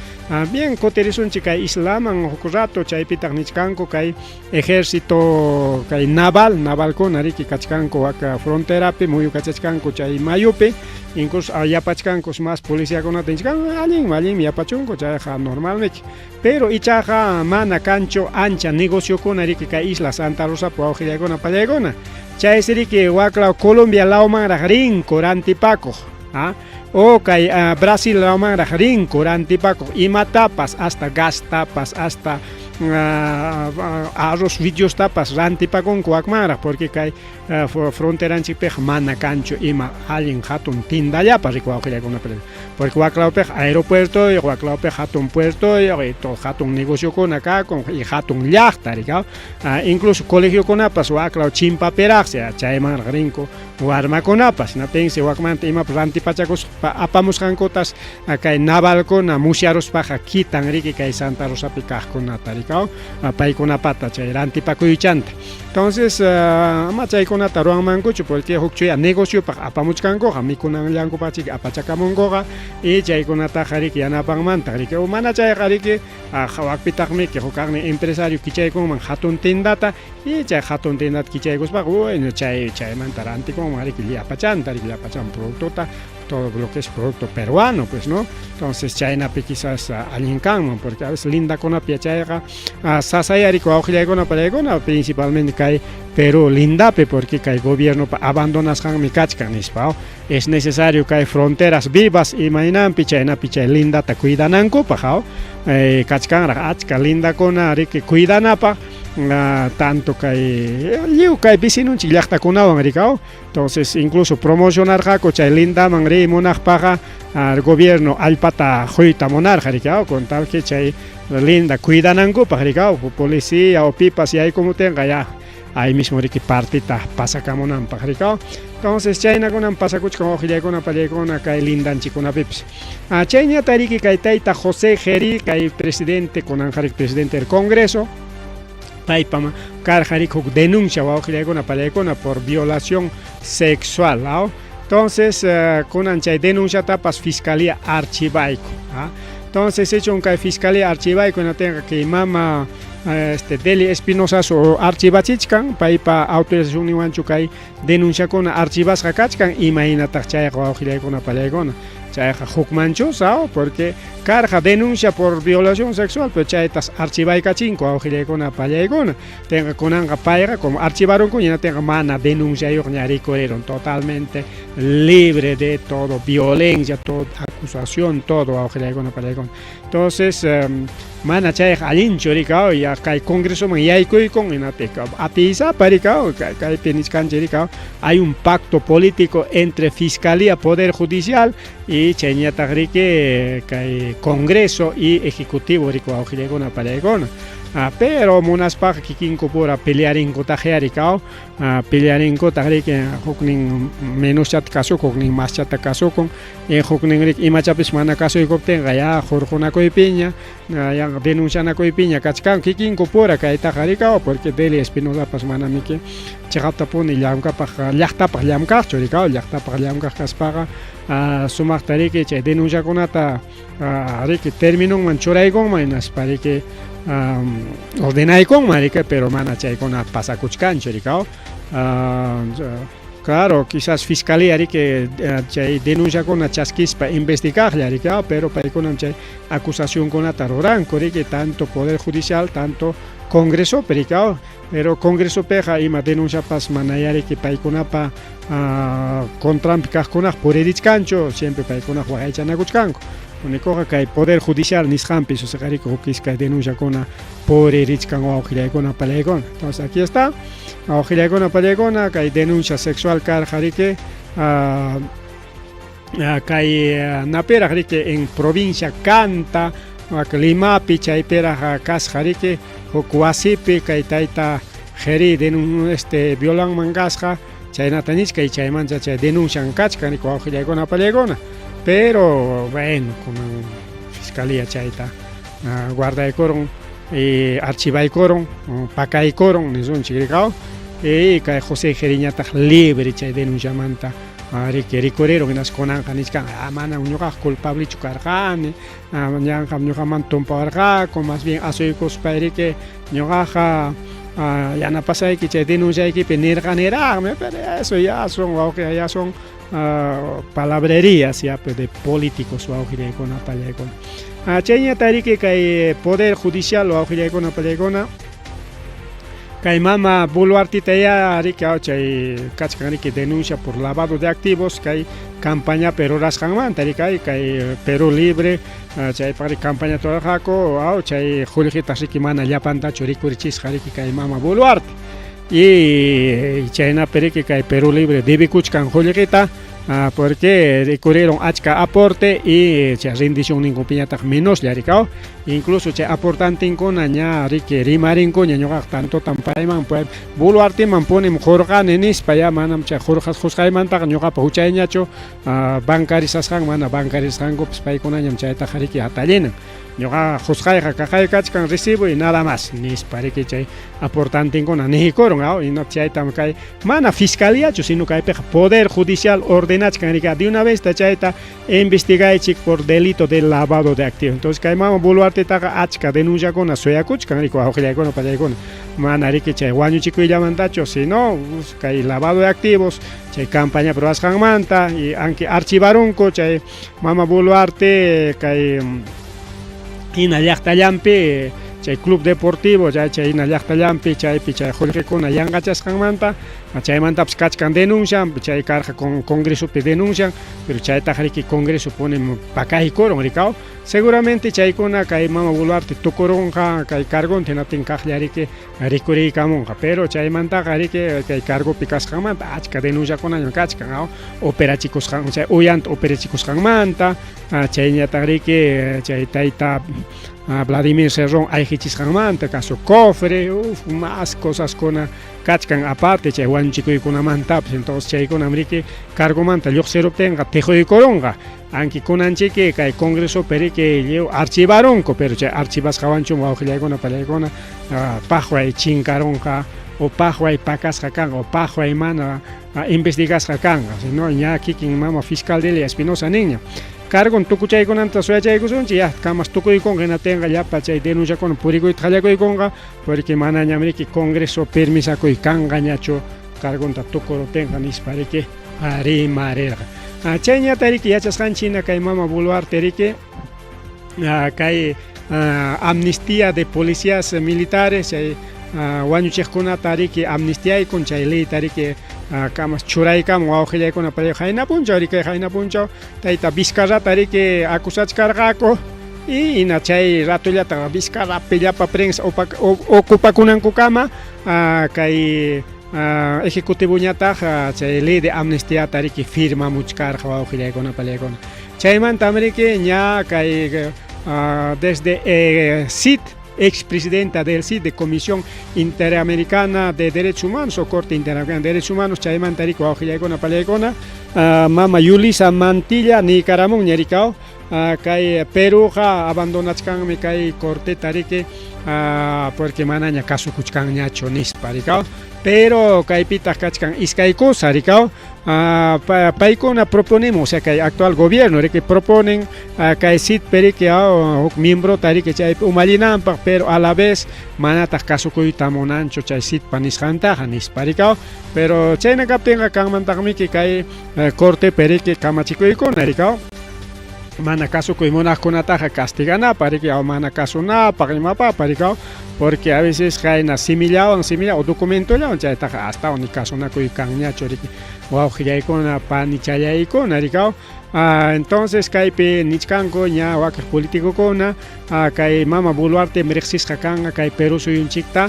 Bien, kutirisunchik kay islaman huk rato, chaypitaq nichkanku kay ejército kay naval, navalkuna riki kachkanku wak fronterapi muyukachachkanku chay mayupi, incluso yapachkanku más policiakunata nichkanku, allinmi, allinmi yapachunku, chayqa normalmiki. Pero ichaqa mana kanchu ancha negociokuna riki kay isla Santa Rosapi wawqillaykuna pallaykuna. Chaysi riki waklaw Colombia lawmanraq rinku rantipakuq, ¿ah? O kay Brasil lawmanraq rinku rantipakuq imatapas, hasta gastapas, hasta arroz vidriostapas rantipakunku wakmanraq, porque kay fronteranchikpiqa mana kanchu ima allin hatun tindallapas riki wawqillaykuna, porque waklawpiqa aeropuertoyuq, waklawpiqa hatun puertoyuq y todo hatun negociokuna kakun y hatun llaqta riki. Incluso colegiokunapas waklaw chimpapiraqsi, chaymanraq rinku warmakunapas. Hinaptinsi wakmanta imapas rantipachakuspa apamusqankutas kay navalkuna musyaruspaqa quitan riki kay Santa Rosapi kaqkunata rikaw, paykunapata chay rantipakuychanta. Entonces, ama chaykunata ruwanmankuchu, porque huk chuya negociopaq apamuchkankuqa, mikunanllankupaq chiki apachakamunkuqa y chaykunataqa riki yanapanmantaq riki. O mana chayqa riki wakpitaqmiki huk kaqnin empresario kichaykunman hatun tendata y chay hatun tendata kichaykuspaqa, bueno, chay chaymanta rantikunman riki llapachanta riki, llapachan productota, todo lo que es producto peruano, pues, ¿no? Entonces, chaynapi quizás allin kanman, porque a veces lindakunapi yachayqa sasayari wawqillaykuna pallaykuna, principalmente kay Perú lindapi, porque kay gobiernopa abandonasqanmi kachkan nispa. Es necesario kay fronteras vivas imaynanpi chaynapi chay lindata cuidanankupaq. Kachkanraq achka lindakuna riki cuidanapaq, tanto kay lliw kay vecinonchik llaqtakunawan rikaw. Entonces, incluso promocionarqaku chay lindaman riy munaqpaqa, gobierno allpata quyta munarqa rikaw, con tal que chay linda cuidanankupaq rikaw, policía o pipas yaykumutinqa ya ahí mismo riki partita pasakamunanpaq rikaw. Entonces, chaynakunam pasakuchkan wawqillaykuna pallaykuna kay lindanchikkunapipis. Chayñata riki kay tayta José Jerí, kay presidente, kunanqa riki presidente del Congreso, paypa karqa riki huk denuncia wawqillaykuna pallaykuna por violación sexual. ¿No? Entonces, kunan chay denunciatapas fiscalía archivayku. ¿Ah? Entonces, hecho kay fiscalía archivayku, hinaptinqa kay mama Este Deli Espinosa archivachichkan paypa autorizacionninwanchu kay denunciakuna archivasqa kachkan imaynataq chayqa wawqillaykuna pallaykuna chayqa hukmanchu saw porque karqa denuncia por violación sexual pero chaytas archivaykachinku wawqillaykuna pallaykuna tenqa kunanqa payqa como archivarunku hinaptinqa mana denunciayuqña rikurirun totalmente libre de todo violencia todo acusación todo wawqillaykuna pallaykuna. Entonces, mana chayqa allinchu rikaw, ya kay congresoman yaykuykun hinapika atiysapa rikaw, kaypi nichkanchik rikaw, hay un pacto político entre fiscalía, poder judicial y chayñataq riki kay congreso y ejecutivo rikaw wawqillaykuna pallaykuna. Ah, pero munaspaqa kikinkupura pelearinkutaqyá rikaw, pelearinkutaq riki huknin menoschata kasukun, huknin maschata kasukun. Huknin riki imachapis mana kasuykuptinqa ya hurqunakuypiña, ya denuncianakuypiña kachkanku kikinku pura kaytaqa rikaw, porque Deli Espinozapas manamiki chiqaptapuni llamkapaq llaqtapaq llamkaqchu rikaw, llaqtapaq llamkaq kaspaqa sumaqta riki chay denunciakunata riki terminonman churaykunman hinaspa riki ordenaykunman riki, pero mana chaykuna pasakuchkanchu rikaw. Claro, quizás fiscalía riki chay denunciakuna chaskispa investigaqlla riki, pero paykunam chay acusacionkunata ruranku riki, tanto poder judicial, tanto congresopi riki, pero congresopiqa ima denunciapas manayá riki paykunapa contranpi kaqkunaq puririchkanchu, siempre paykunaq waqaychanakuchkanku. Unikuqa kay poder judicial nisqanpi susiqariki huk iskay denunciakuna puririchkan wawqillaykuna pallaykuna. Entonces aquí está, wawqillaykuna pallaykuna, kay denuncia sexual karqa riki kay napiraq riki en provincia Canta, Limapi chaypiraq kasqa riki huk wasipi kay tayta Jeri este violanman kasqa chaynata nichka y chaymanta chay denuncian kachkan riki wawqillaykuna pallaykuna. Pero bueno, kunan fiscalía chayta guardaykurun y archivaykurun, pakaykurun nisunchik rikaw, y kay José Jeriñataq libre chay denunciamanta riki rikurirun hinaspa kunanqa nichkan manam ñuqaqa culpablechu karqani, ñanqam ñuqamanta tumpawarqaku, más bien asuykuspay riki ñuqaqa yanapasayki chay denunciaykipi nirqaniraqmi, pero eso ya son wawqi ya son palabrerías ya pues de políticos wawqillaykuna pallaykuna. Chayñata riki kay poder judicial wawqillaykuna pallaykuna kay mama Boluartita ya riki chay kachkan riki denuncia por lavado de activos kay campañapi rurasqanmanta riki kay Perú Libre chaypaq campaña rurarqaku chay qullqitas riki mana llapantachu rikurichisqa riki kay mama Boluarte y chaynapi riki kay Perú Libre debikuchkan qullqita porque rikuriron achka aporte y chay rendicionninkupiñataq menoslla rikaw, incluso chay aportantinkuna ña riki rimarinkuña ñuqaqa tantotam payman Boluarteman punim qurqani nispa ya manam chay qusqaymantaqa ñuqapa huchayñachu bancarizasqan mana bancarizasqankupas paykunañam chaytaqa riki hatallinan ñuqaqa qusqayqa kaqay kachkan recibo y nada más nispa riki chay aportantinkuna niykurun y chaytam kay mana fiscaliachu sino kaypiqa poder judicial ordenachkan riki de una vez chayta investigaychik por delito de lavado de activos. Entonces kay mama Boluartetaqa achka denunciakuna suyakuchkan riki wawqillaykuna pallaykuna mana riki chay wañuchikuyllamantachu sino kay lavado de activos chay campaña ruwasqanmanta y aunque archivarunku chay mama Boluarte kay hina llaqtallanpi chay club deportivo chay chay hina llaqtallanpi chaypi chay qullqikuna yanqachasqanmanta chaymantapas kachkan denuncian chay karqa con congresopi denuncian pero chaytaqa riki congreso punim pakaykurun rikaw seguramente chaykuna kay mama Boluarte tukurunqa kay cargonta hinaptin kaqlla riki rikuriykamunqa pero chaymantaqa riki kay cargopi kasqanmanta achka denunciakunañam kachkan operachikusqan chay uyanta operachikusqanmanta chayñataq riki chay tayta Vladimir Cerrón ayqichisqanmanta caso cofre, uf, más cosaskuna kachkan aparte chay wañuchikuykunamantapas. Entonces chaykunam riki cargomanta lluqsiruptinqa tiquykurunqa anki kunanchiki kay congresopi riki lliw archivarunku pero chay archivasqawanchum wawqillaykuna pallaykuna paqway chinkarunqa o paqway pakasqa kanqa o paqway mana investigasqa kanqa sino ña kikin mama fiscal Delia Espinosa niña. Cargon tukuchaykunanta suyachaykusunchik, ya kamas tukuykunqa, hinaptinqa llapa chay denunciakuna purikuyta qallakuykunqa, porque manañam riki Congreso permisakuy kanqañachu cargonta tukuruptinqa nispa riki rimarirqa. Chayñata riki yachasqanchik hina kay mama Boluarte riki kay amnistía de policías militares chay wañuchiqkunata riki amnistiaykun, chay leyta riki kamas churaykamun wawqillaykuna pay qayna punchaw riki qayna punchaw tayta Vizcarrata riki acusachkarqaku y hina chay ratollata Vizcarrapi llapa prensa ocupakunankukama kay ejecutivoñataq chay ley de amnistiata riki firmamuchkarqa wawqillaykuna pallaykuna. Chaymantam riki ña kay desde CID, expresidenta del CID de Comisión Interamericana de Derechos Humanos o Corte Interamericana de Derechos Humanos, chaymanta riki wawqillaykuna pallaykuna mama Yulisa Mantilla niykaramunña rikaw kay Peruqa abandonachkanmi kay corteta riki porque manaña kasukuchkanñachu nispa rikaw. Pero kaypitaq kachkan iskay cosa rikaw. Paykuna proponemos, o sea kay actual gobierno riki proponen kay CIDP riki huk miembrota riki chaypi umallinanpaq, pero a la vez manataq kasukuyta munanchu chay CIDPa nisqantaqa nispa rikaw. Pero chayna kaptinqa kanmantaqmiki kay cortepi riki kamachikuykuna rikaw, mana kasukuy munaqkunataqa castiganapaq riki, mana kasunapaq imapapa rikaw, porque a veces kayna simillawan similla o documentollawan chaytaqa astawan ni kasunakuy kanñachu riki wawqillaykuna panichallaykuna rikaw. Entonces kaypi nichkanku ña wakiq políticokuna kay mama Boluarte riqsisqa kanqa kay Perú suyunchikta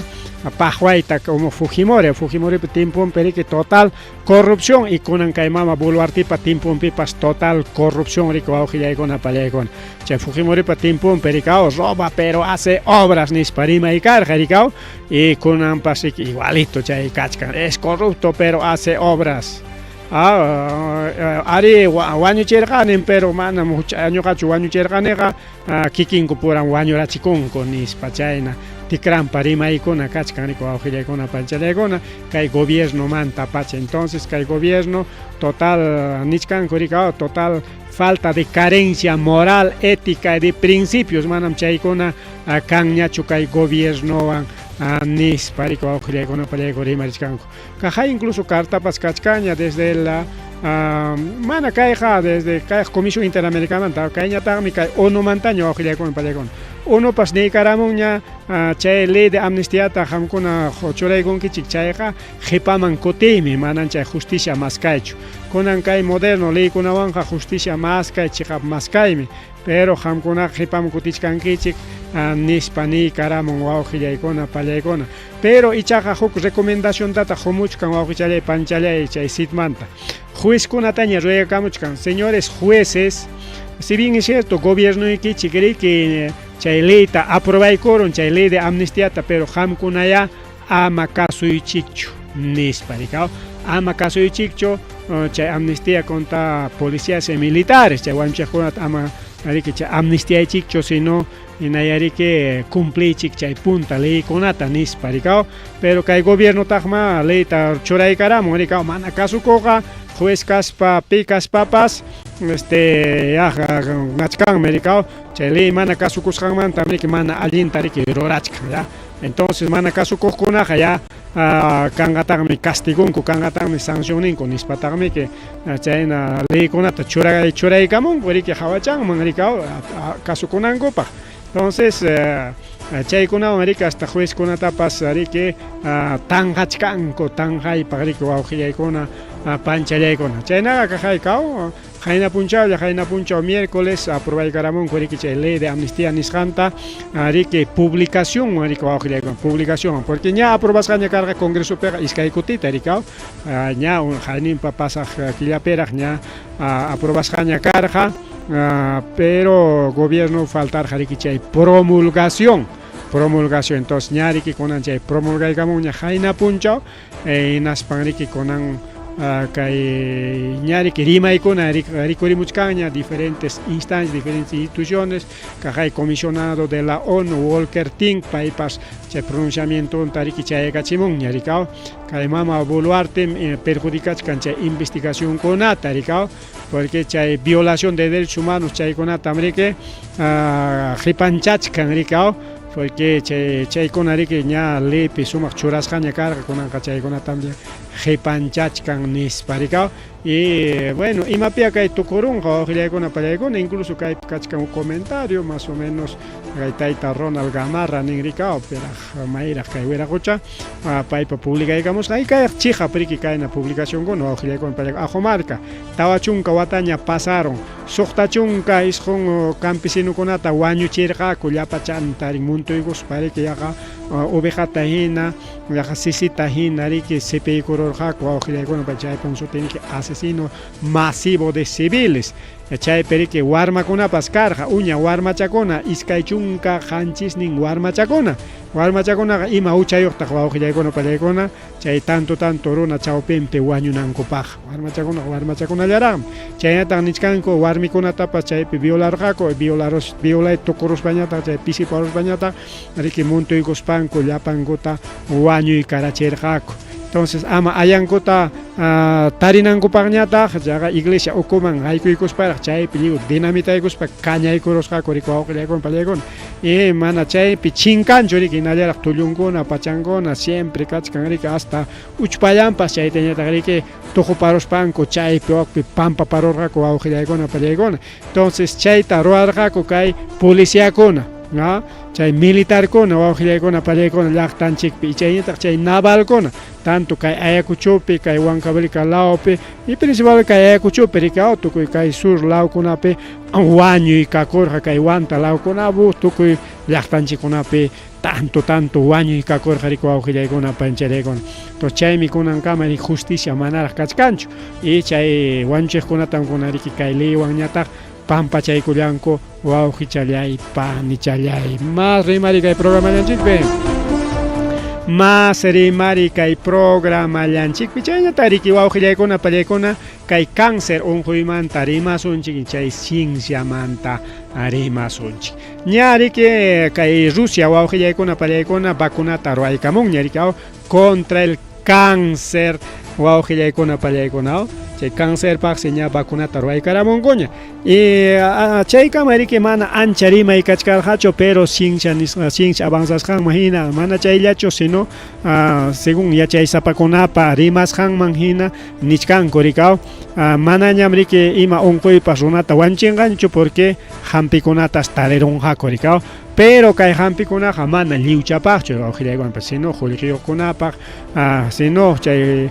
paqwayta como Fujimori, Fujimoripa tiemponpi riki total corrupción y kunan kay mama Boluartepa tiemponpipas total corrupción riki wawqillaykuna pallaykuna. Chay Fujimoripa tiemponpi rikaw roba pero hace obras nispa rimay karqa rikaw, y kunanpas riki igualito chay kachkan, es corrupto pero hace obras. Ari wañuchirqanin pero manam ñuqachu wañuchirqaniqa, kikinku puram wañurachikunku nispa chayna tikrampa rimaykuna kachkan riki wawqillaykuna panchallaykuna kay gobiernomanta pacha. Entonces kay gobierno total nichkanku rikaw total falta de carencia moral, ética y de principios, manam chaykuna kanñachu kay gobiernowan nispa riki wawqillaykuna pallaykuna rimarichkanku. Kaqay incluso cartapas kachkaña desde la mana kayqa desde kay Comisión Interamericana kayñataqmi kay ONU mantaña wawqillaykuna pallaykuna. ONUpas niykaramunña chay ley de amnistiata qamkuna churaykunkichik chayqa qhipaman kutiymi, manan chay justicia maskaychu. Kunan kay moderno leykunawanqa justicia maskay chiqap maskaymi, pero qamkunaqa qhipaman kutichkankichik nispa niykaramun wawqillaykuna pallaykuna. Pero ichaqa huk recomendaciontataq qumuchkan wawqichallay panchallay chay CIDmanta. Juezkunataña ruegakamuchkan, señores jueces, si bien es cierto gobiernoykichik riki chay leyta aprobaykurun, chay ley de amnistiata, pero qamkunaya ama kasuychikchu nispa rikaw, ama kasuychikchu chay amnistía contra policías y militares, chay wañuchiqkunata ama riki chay amnistiaychikchu, sino hinayariki cumpliychik chay punta leykunata nispa rikaw. Pero kay gobiernotaqma leyta churaykaramun rikaw, mana kasukuqqa juez kaspa pi kaspapas ya nachkanmi rikaw, chay ley mana kasukusqanmanta riki mana allinta riki rurachkan ya. Entonces mana kasukuqkunaqa ya kanqataqmi castigunku, kanqataqmi sancionninku nispataqmi chayna leykunata churaykamunku riki hawachanman rikaw kasukunankupaq. Entonces chaykunawan riki hasta juezkunatapas riki tanqachkanku, tanqaypaq riki wawqillaykuna panchallaykuna. Chaynaqa kaqaykaw qayna punchawlla, qayna punchaw miércoles aprobaykaramunku riki chay ley de amnistía nisqanta riki publicación riki wawqillaykuna, publicación, porque ña aprobasqaña karqa congresopiqa iskay kutita rikaw, ña qayninpa pasaq killapiraq ña aprobasqaña karqa, pero gobierno faltarqa riki chay promulgación, entonces ña riki kunan chay promulgaykamunña qayna punchaw, hinaspan riki kunan Kay ñariki rimaykuna rikurimuchkanña diferentes instancias, diferentes instituciones, kaqay comisionado de la ONU Volker Tink paypas chay pronunciamientonta riki chayakachimunña rikaw, kay mama Boluarte perjudicachkan chay investigacionkunata rikaw, porque chay violación de derechos humanos chaykunatam riki qipanchachkan rikaw, porque chay chaykuna riki ña leypi sumaq churasqaña karqa, kunanqa chaykunatam qipanchachkan nispa rikaw. Y bueno, imapia kay tukurunqa wawqillaykuna pallaykuna, incluso kaypi kachkan huk comentario más o menos kay tayta Ronald Gamarra nin rikaw, piraq mayraq kay wiraqucha paypa publicaykamusqa y kayaq chiqap riki kayna publicacionkuna wawqillaykuna pallaykuna. Ajomarca 40 wataña pasaron, 69 campesinukunata wañuchirqaku llapachanta muntuykuspa riki yaqa ovejata hina, yaqa sisita hina riki sipiykururqaku wawqillaykuna, chaypim sutin riki asesino masivo de civiles. Chaypi riki warmakunapas karqa, uña warmachakuna, 27 warmachakuna. Warmachakunaqa ima huchayuqtaq wawqillaykuna pallaykuna chay tanto tanto runa chawpinpi wañunankupaq. Warmachakunaqa warmachakunallaraqmi. Chaynataq nichkanku warmikunatapas chaypi violarqaku, violarus violay tukuruspañataq chay pisiparuspañataq riki muntuykuspanku llapankuta wañuykarachirqaku. Entonces ama ayankuta tarinankupaqñataq chaqa iglesia ukuman haykuykusparaq chaypi lliw dinamitaykuspa kañaykurusqaku riki wawqillaykuna pallaykuna. Y mana chaypi chinkanchu riki hinallaraq tullunkuna pachankuna siempre kachkan riki hasta uchpallanpas chaytañataq riki tuquparuspanku chaypi wakpi pampaparurqaku wawqillaykuna pallaykuna. Entonces chayta ruwarqaku kay policiakuna, ¿no? Chay militarkuna wawqillaykuna pallaykuna llaqtanchikpi y chayñataq chay navalkuna tanto kay Ayacuchopi, kay Huancavelica lawpi y principal kay Ayacuchopi riki tukuy kay sur lawkunapi wañuykakurqa kay Huanta lawkunapu tukuy llaqtanchikkunapi tanto tanto wañuykakurqa riki wawqillaykuna pancharaykuna. Entonces chaymi kunankama riki justicia manaraq kachkanchu y chay wañuchiqkunatam kunan riki kay leywanñataq pampachaykullanku wawqichallay panichallay. Más rimari kay programallanchikpi. Más rimari kay programallanchikpi. Chaynata riki wawqillaykuna pallaykuna kay cáncer unquymanta rimasunchik chay cienciamanta rimasunchik. Ña riki kay Rusia wawqillaykuna pallaykuna vacunata ruwaykamunña riki contra el cáncer wawqillaykuna pallaykuna chay cancerpaqsi ña vacunata ruwaykaramunkuña. Y chaykama riki mana ancha rimay kachkarqachu, pero ciencia nisqa ciencia avanzasqanman hina mana chayllachu, sino según yachaysapakunapa rimasqanman hina nichkanku rikaw manañam riki ima unquypas runata wañuchinqanchu porque hampikunatas tarirunqaku rikaw. Pero kay hampikunaqa mana lliwchapaqchu wawqillaykuna, sino qullqiyuqkunapaq, sino chay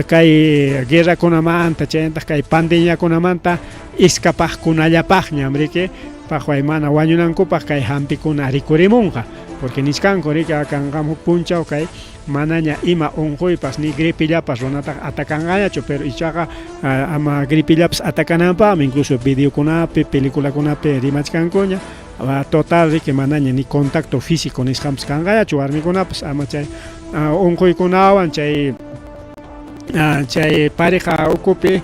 kay guerrakunamanta chaynataq kay pandemiakunamanta iskapaqkunallapaqñam riki paqway mana wañunankupaq kay hampikuna rikurimunqa, porque nichkanku riki kanqam huk punchaw kay manaña ima unquypas ni gripillapas runataqa atakanqañachu, pero ichaqa ama gripillapas atakananpaqmi incluso videokunapi peliculakunapi rimachkankuña. Total riki manaña ni contacto físico nisqanpas kanqañachu warmikunapas ama chay unquykunawan chay chay pareja ukupi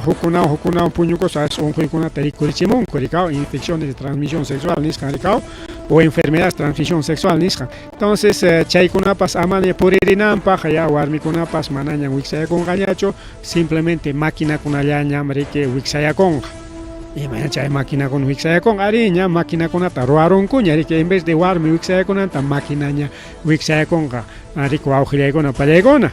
hukunawan hukunawan puñukuspa unquykunata rikurichimunku rikaw, infecciones de transmisión sexual nisqan rikaw o enfermedades de transmisión sexual nisqan. Entonces chaykunapas amaña puririnanpaq ya warmikunapas manaña wiksayakunqañachu, simplemente maquinakunallañam riki wiksayakunqa. Imayna chay maquinakuna wiksayakunqa, ari ña maquinakunata ruwarunkuña riki en vez de warmi wiksayakunanta maquinaña wiksayakunqa riki wawqillaykuna pallaykuna.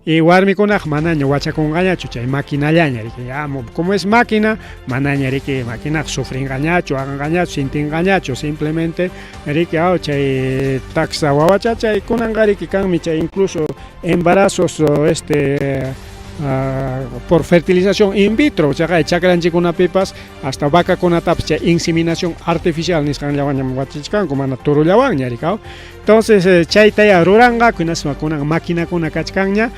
Y warmikunaqa manaña wachakunqañachu chay maquinallaña riki ya como es máquina manaña riki maquinaqa sufrinqañachu waqanqañachu sintinqañachu, simplemente riki chay taksa wawacha chay kunanqa riki kanmi chay incluso embarazos por fertilización in vitro, chaqa chakranchikkunapipas hasta vacakunatapas chay inseminación artificial nisqanllawanñam wachichkanku mana turullawanña rikaw. Entonces chayta ya ruranqaku hinaspa kunan maquinakuna kachkanña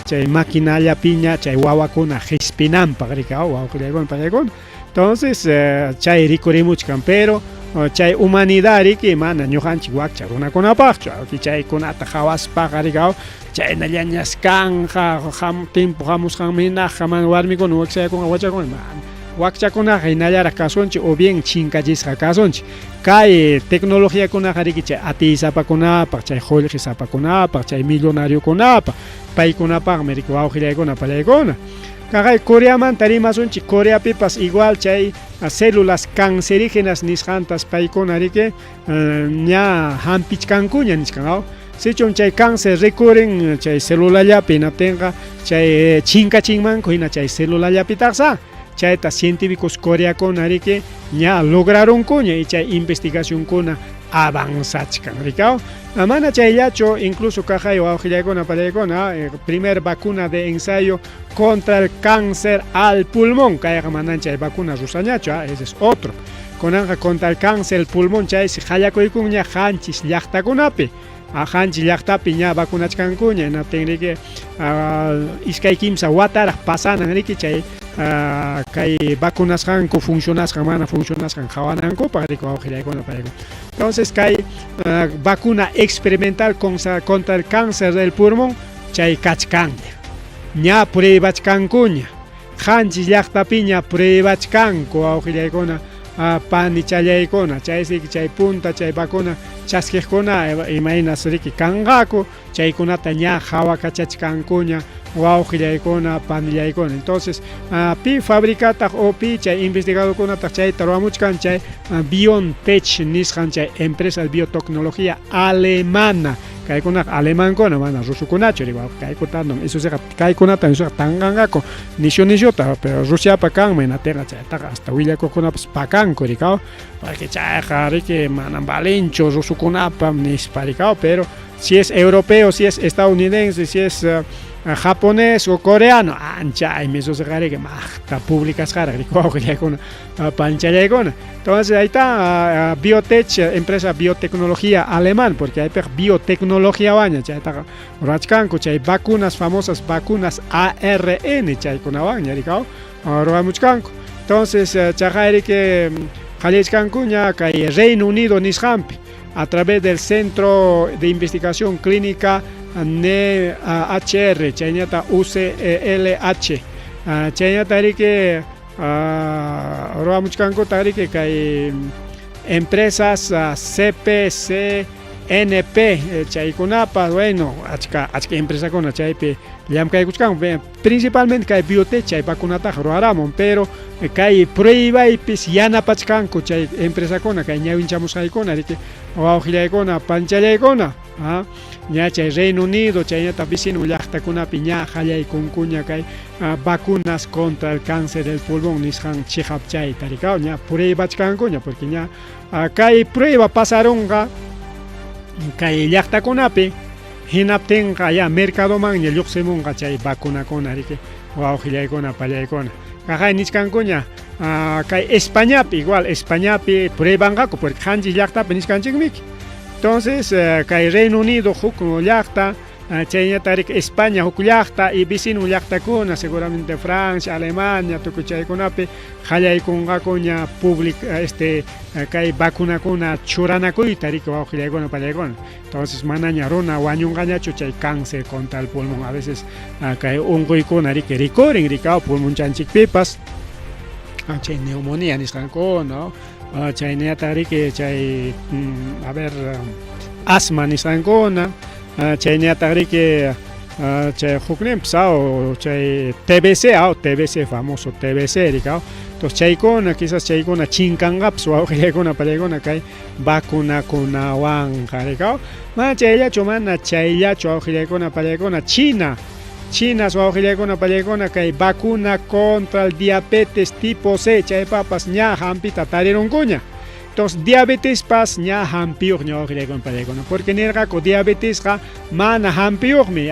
chay maquinallapiña chay wawakuna qispinanpaq rikaw wawqillaykuna pallaykuna. Entonces chay rikurimuchkan, pero Chay humanidad riki mana ñuqanchik wakcha runakunapaqchu, chaykunata qhawaspaqa riki chaynallañas kanqa ham tiempo hamusqanman hinaqa mana warmikuna wakchayakunqa wachakunqa mana wakchakunaqa hinallaraq kasunchik o bien chinkachisqa kasunchik. Kay tecnologiakunaqa riki chay atiysapakunapaq, chay qullqisapakunapaq, chay millonariokunapaq, paykunapaqmi riki wawqillaykuna pallaykuna. Kaqay Coreamanta rimasunchik, Coreapipas igual chay células cancerígenas nisqantas paykuna riki ña hampichkankuña nichkan aw. Sichum chay cáncer rikurin chay celulallapi hinaptinqa chay chinkachinmanku hina chay celulalapitaqsa chayta científicos coreakuna riki ña lograrunkuña y chay investigacionkuna avanzachkan rikaw. Mana chayllachu incluso kaqay wawqillaykuna pallaykuna primer vacuna de ensayo contra el cáncer al pulmón kayqa manan chay vacuna rusañachu, ese es otro. Kunanqa contra el cáncer al pulmón chaysi qallakuykunña qanchis llaqtakunapi. Qanchis llaqtapi ña vacunachkankuña hinaptin riki iskay kimsa wataraq pasanan riki chay kay vacunasqanku funcionasqan mana funcionasqan qhawanankupaq riki wawqillaykuna paykuna. Entonces kay vacuna experimental contra el cáncer del pulmón chay kachkanña. Ña pruebachkankuña. Qanchis llaqtapiña pruebachkanku wawqillaykuna panichallaykuna chaysi chay punta chay vacuna chaskiqkuna imaynas riki kanqaku chaykunata ña qhawakachachkankuña wawqillaykuna panillaykuna. Entonces pi fabricataq o pi chay investigadorkunataq chayta ruwamuchkan chay BioNTech nisqan chay empresa de biotecnología alemana. Kaykunaqa alemankuna mana rusukunachu riwa kaykunata isusiqa kaykunata isusiqa tanqanqaku nishu nishuta pero Rusiapa kanman hinaptinqa chaytaqa hasta willakuqkunapas pakanku rikaw porque chayqa riki manam valenchu rusukunapa nispa rikaw pero si es europeo, si es estadounidense, si es japonés o coreano ancha aymi isusiqa riki maqta publicasqaraq riki wawqillaykuna panchallaykuna. Entonces ahí está Biotech, empresa biotecnología alemán, porque hay biotecnología waña, chaytaqa ruwachkanku chay vacunas famosas vacunas ARN chaykunawanña rikaw ruwamuchkanku. Entonces chaqay riki qallachkankuña kay Reino Unido nisqanpi a través del Centro de Investigación Clínica NHR, chayñata UCLH, chayñata riki ruwamuchkankuta riki kay empresas CPCNP chaykunapas bueno achka achka empresakuna chaypi llamkaykuchkanku principalmente kay biotech chay vacunataqa ruwaramun pero kay pruebaypis yanapachkanku chay empresakuna kay ñawinchamusqaykuna riki wawqillaykuna panchallaykuna ña chay Reino Unido chayñataq vecino llaqtakunapi ña qallaykunkuña kay vacunas contra el cáncer del pulmón nisqan chiqap chayta rikaw ña pruebachkankuña porque ña kay prueba pasarunqa kay llaqtakunapi hinaptinqa ya mercadomanña lluqsimunqa chay vacunakuna riki wawqillaykuna pallaykuna. Kaqay nichkankuña kay Españapi igual Españapi pruebanqaku porque qanchis llaqtapi nichkanchikmiki. Entonces kay Reino Unido huk llaqta chayñata riki España huk llaqta y vecino llaqtakuna seguramente Francia, Alemania tukuy chaykunapi qallaykunqakuña public este kay vacunakuna churanakuyta riki wawqillaykuna pallaykuna. Entonces manaña runa wañunqañachu chay cáncer contra el pulmón a veces kay unquykuna riki rikurin rikaw pulmonchanchikpipas chay neumonía nisqankuna chayñataq riki chay a ver asma nisqankuna chayñataq riki chay hukninpas chay TBC TBC famoso TBC rikaw. Entonces chaykuna quizás chaykuna chinkanqapas wawqillaykuna pallaykuna kay vacunakunawanqa rikaw. Mana chayllachu mana chayllachu wawqillaykuna pallaykuna China Chinas wawqillaykuna pallaykuna kay vacuna contra el diabetes tipo C chaypapas ña hampita tarirunkuña. Entonces diabetespas ña hampiyuqña wawqillaykuna pallaykuna porque nirqaku diabetesqa mana hampiyuqmi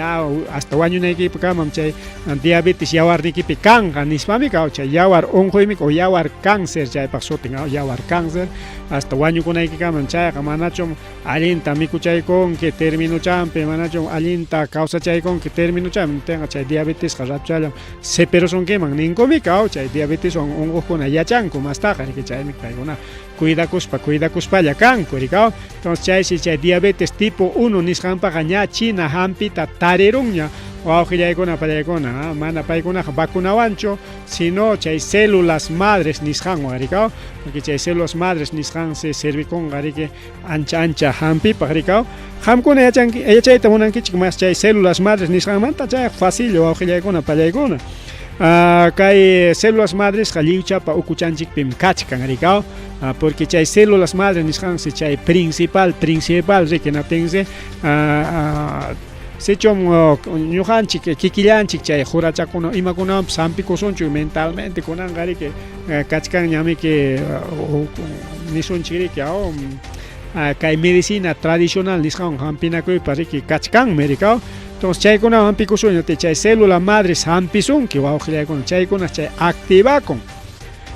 hasta wañunaykikamam chay diabetes yawarnikipi kanqa nispami kaw chay yawar unquymi o yawar cáncer chaypaq sutin yawar cáncer hasta wañukunaykikamam chayqa manachum allinta mikuchaykunki terminochampi manachum allinta kawsachaykunki terminochampi tenqa chay diabetesqa ratuchallam seperusunkiman ninkumi kaw chay diabeteswan unquqkuna yachanku mastaqa riki chaymi paykuna. Cuidakuspa cuidakuspalla kanku rikaw. Entonces chaysi chay diabetes tipo 1 nisqanpaqa ña China hampita tarirunña wawqillaykuna pallaykuna, mana paykunaqa vacunawanchu, sino chay células madres nisqanwan rikaw, porque chay células madres nisqansi servikunqa riki ancha ancha hampipaq rikaw. Qamkuna yachanki yachayta munankichik mas chay células madres nisqanmanta, chayqa facillo wawqillaykuna pallaykuna. Kay células madresqa lliwchapa ukuchanchikpim kachkan rikaw, porque chay células madre nisqansi chay principal principal riki naptinsi sichum ñuqanchik kikillanchik chay qurachakuna imakunawanpas hampikusunchu mentalmente kunanqa riki kachkanñamiki nisunchik riki kay medicina tradicional nisqanwan hampinakuypa riki kachkanmi rikaw. Entonces chaykunawan hampikusunña chay célula madres hampisunki wawqillaykuna, chaykuna chay activakun.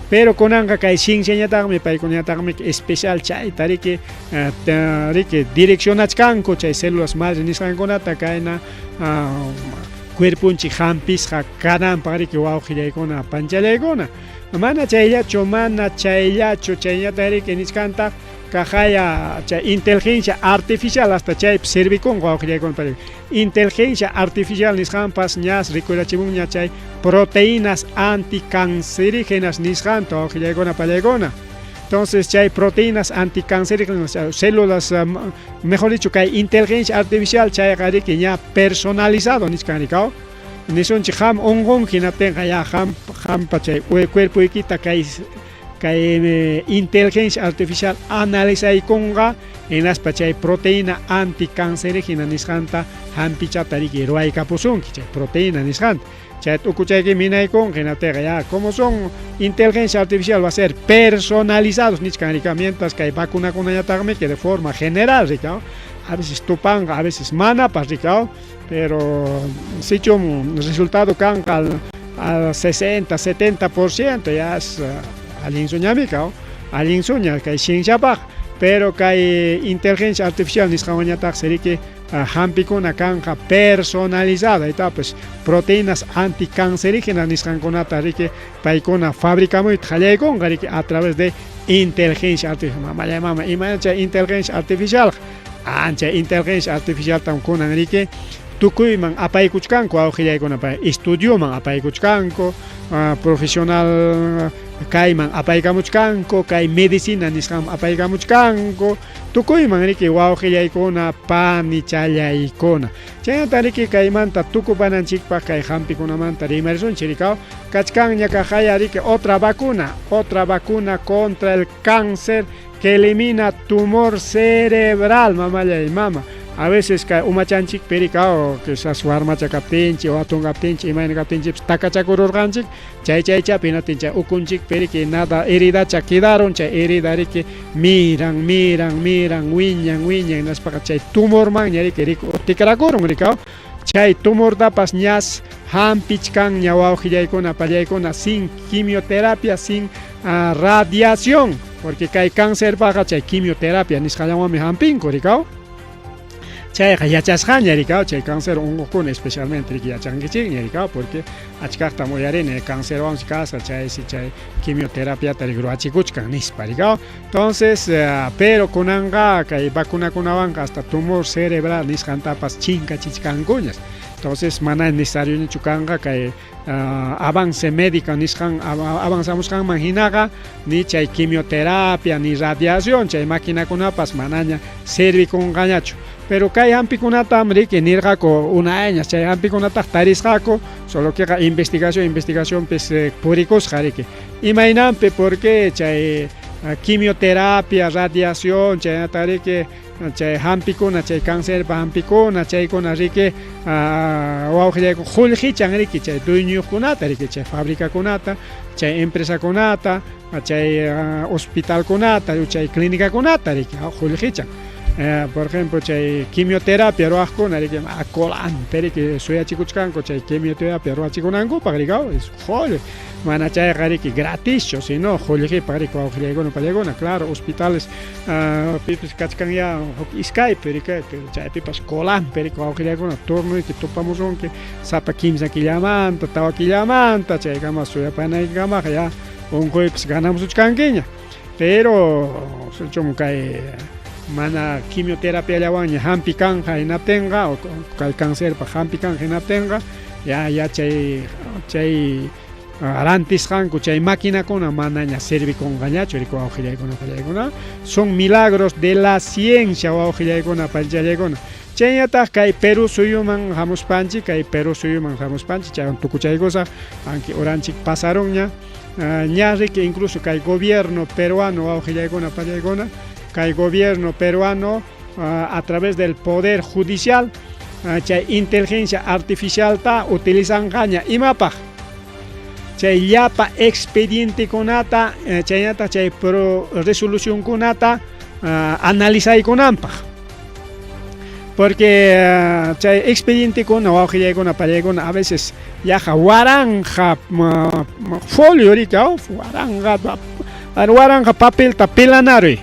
Pero kunanqa kay cienciañataqmi paykunañataqmi especial chayta riki riki direccionachkanku chay células madre nisqankunata kayna cuerponchik hampisqa kananpaq riki wawqillaykuna panchallaykuna. Mana chayllachu, mana chayllachu, chayñataq riki nichkantaq kaqaya chay inteligencia artificial hasta chaypi servikunqa wawqillaykuna. Inteligencia artificial nisqanpas ñas rikurachimunña chay proteínas anticancerígenas nisqanta wawqillaykuna pallaykuna. Entonces chay proteínas anticancerígenas células, mejor dicho, kay inteligencia artificial chayqa riki ña personalizado nichkan rikaw. Nisunchik qam unqunki hinaptinqa ya qam qampa chay cuerpoykita kay kay inteligencia artificial analizaykunqa hinaspa chay proteína anticancerígena nisqanta hampichata riki ruwaykapusunki chay proteína nisqanta. Chay t'ukuchayki minaykunqa hinaptinqa ya como son inteligencia artificial va a ser personalizados nichkan rika, mientras kay vacunakunañataqmi que de forma general rika, a veces tupanqa, a veces manapas rika, pero sichum resultado kanqa al 60, 70% ya es allin suñamika, allin suña kay cienciapaq, pero kay inteligencia artificial nisqanwanñataqsi riki hampikuna kanqa personalizada, ahí pues proteínas anticancerígenas nisqankunata riki paykuna fabricamuyta qallaykunqa riki a través de inteligencia artificial. Mamallay mama, ima chay inteligencia artificial? Ancha inteligencia artificialtam kunan riki tukuyman apaykuchkanku wawqillaykuna, estudioman apaykuchkanku, profesional kayman apaykamuchkanku, kay medicina nisqanman apaykamuchkanku, tukuyman riki wawqillaykuna panichallaykuna. Chaynata riki kaymanta tukupananchikpaq kay hampikunamanta rimarisunchik rikaw. Kachkanña kaqaya riki otra vacuna contra el cáncer que elimina tumor cerebral, mamallay mama. A veces kay umachanchikpi rikaw, quizás warmacha kaptinchik o atun kaptinchik, imayna kaptinchikpas takachakururqanchik, chay chaychapi hinaptin chay ukunchikpi riki nada heridacha quedaron, chay herida riki miran, miran, miran, wiñan, wiñan, hinaspaqa chay tumormanña riki riku tikrakurun rikaw. Chay tumortapas ñas hampichkanña wawqillaykuna pallaykuna sin quimioterapia, sin radiación, porque kay cancerpaqa chay quimioterapia nisqallawanmi hampinku rikaw. Chayqa yachasqaña rikaw, chay cáncer unquqkuna especialmente riki yachankichikña rikaw, porque achkaqtam uyarini cancerwansi kasqa, chaysi chay quimioterapiata riki ruwachikuchkan nispa rikaw. Entonces, pero kunanqa kay vacunakunawanqa hasta tumor cerebral nisqantapas chinkachichkankuñas. Entonces mana necesario kanqa kay avance médico nisqan avanzamusqanman hinaqa ni chay quimioterapia ni radiación, chay maquinakunapas manaña servikunqañachu. Pero kay hampikunatam riki nirqaku unayñas chay hampikunataq tarisqaku, solo que investigación investigacionpis purikusqa riki. Imaynanpi, porque chay quimioterapia, radiación, chaynata riki chay hampikuna, chay cancerpa hampikuna, chaykuna riki wawqillayku qullqichan riki chay dueñokunata riki, chay fabricakunata, chay empresakunata, chay hospitalkunata, chay clínicakunata riki qullqichan. Por ejemplo, chay quimioterapia ruwaqkuna riki colampi riki suyachikuchkanku chay quimioterapia ruwachikunankupaq rikaw, es qullqi, mana chayqa riki gratischu, sino qullqipaq riki wawqillaykuna pallaykuna. Claro, hospitales pipis kachkan ya huk iskaypi riki, pero chaypipas colampi riki wawqillaykuna turnoyki tupamusunki sapa 3 killamanta, 4 killamanta, chaykama suyapanaykikamaqa ya unquypas ganamusuchkankiña. Pero sichum kay mana quimioterapiallawanña hampi kanqa hinaptinqa kay cancerpaq hampi kanqa hinaptinqa ya ya chay chay rantisqanku chay maquinakuna manaña servikunqañachu riku wawqillaykuna pallaykuna son milagros de la ciencia wawqillaykuna pallaykuna chayñataq kay Perú suyuman hamuspanchik kay Perú suyuman hamuspanchik chaywan tukuchaykusaq anki uranchik pasarunña ña riki incluso kay gobierno peruano wawqillaykuna pallaykuna kay gobierno peruano a través del poder judicial chay inteligencia artificialta utilizanqaña imapaq chay llapa expedientekunata chaynataq chay pro resolucionkunata analizaykunanpaq porque chay expedientekuna wawqillaykuna pallaykuna a veces yaqa waranqa folio riki waranqa waranqa papelta pelanaruy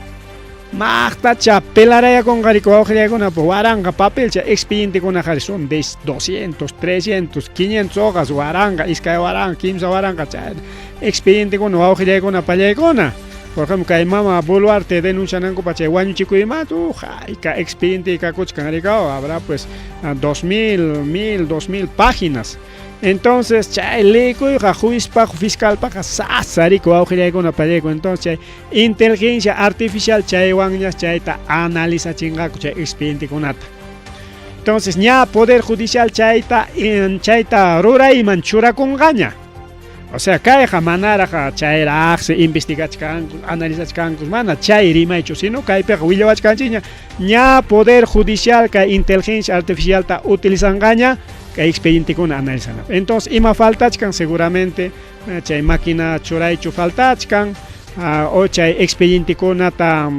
maqtacha pelarayakunqariku wawqillaykunapa waranqa papel chay expedientekunaqa son de 200 300 500 hojas waranqa iskay waranqa kimsa waranqa chay expedientekuna wawqillaykuna pallaykuna por ejemplo kay mama Boluarte denuncianankupa chay wañuchikuymanta hayka expediente kakuchkan rikaw habrá pues 2000 1000 2000 páginas. Entonces chay leykuyqa juizpaq fiscalpaqqa sasa riku wawqillaykuna pallayku entonces chay inteligencia artificial chaywanñas chayta analizachinqaku chay expedientekunata. Entonces ña poder judicial chayta chayta rurayman churakunqaña. O sea, kayqa manaraq chayraqsi investigachkanku, analizachkanku, mana chay rimaychu, sino kaypiqa willawachkanchikña ña poder judicial kay inteligencia artificialta utilizanqaña kay expedientekuna analizanapaq. Entonces, ima faltachkan seguramente chay máquina churaychu faltachkan o chay expedientekunata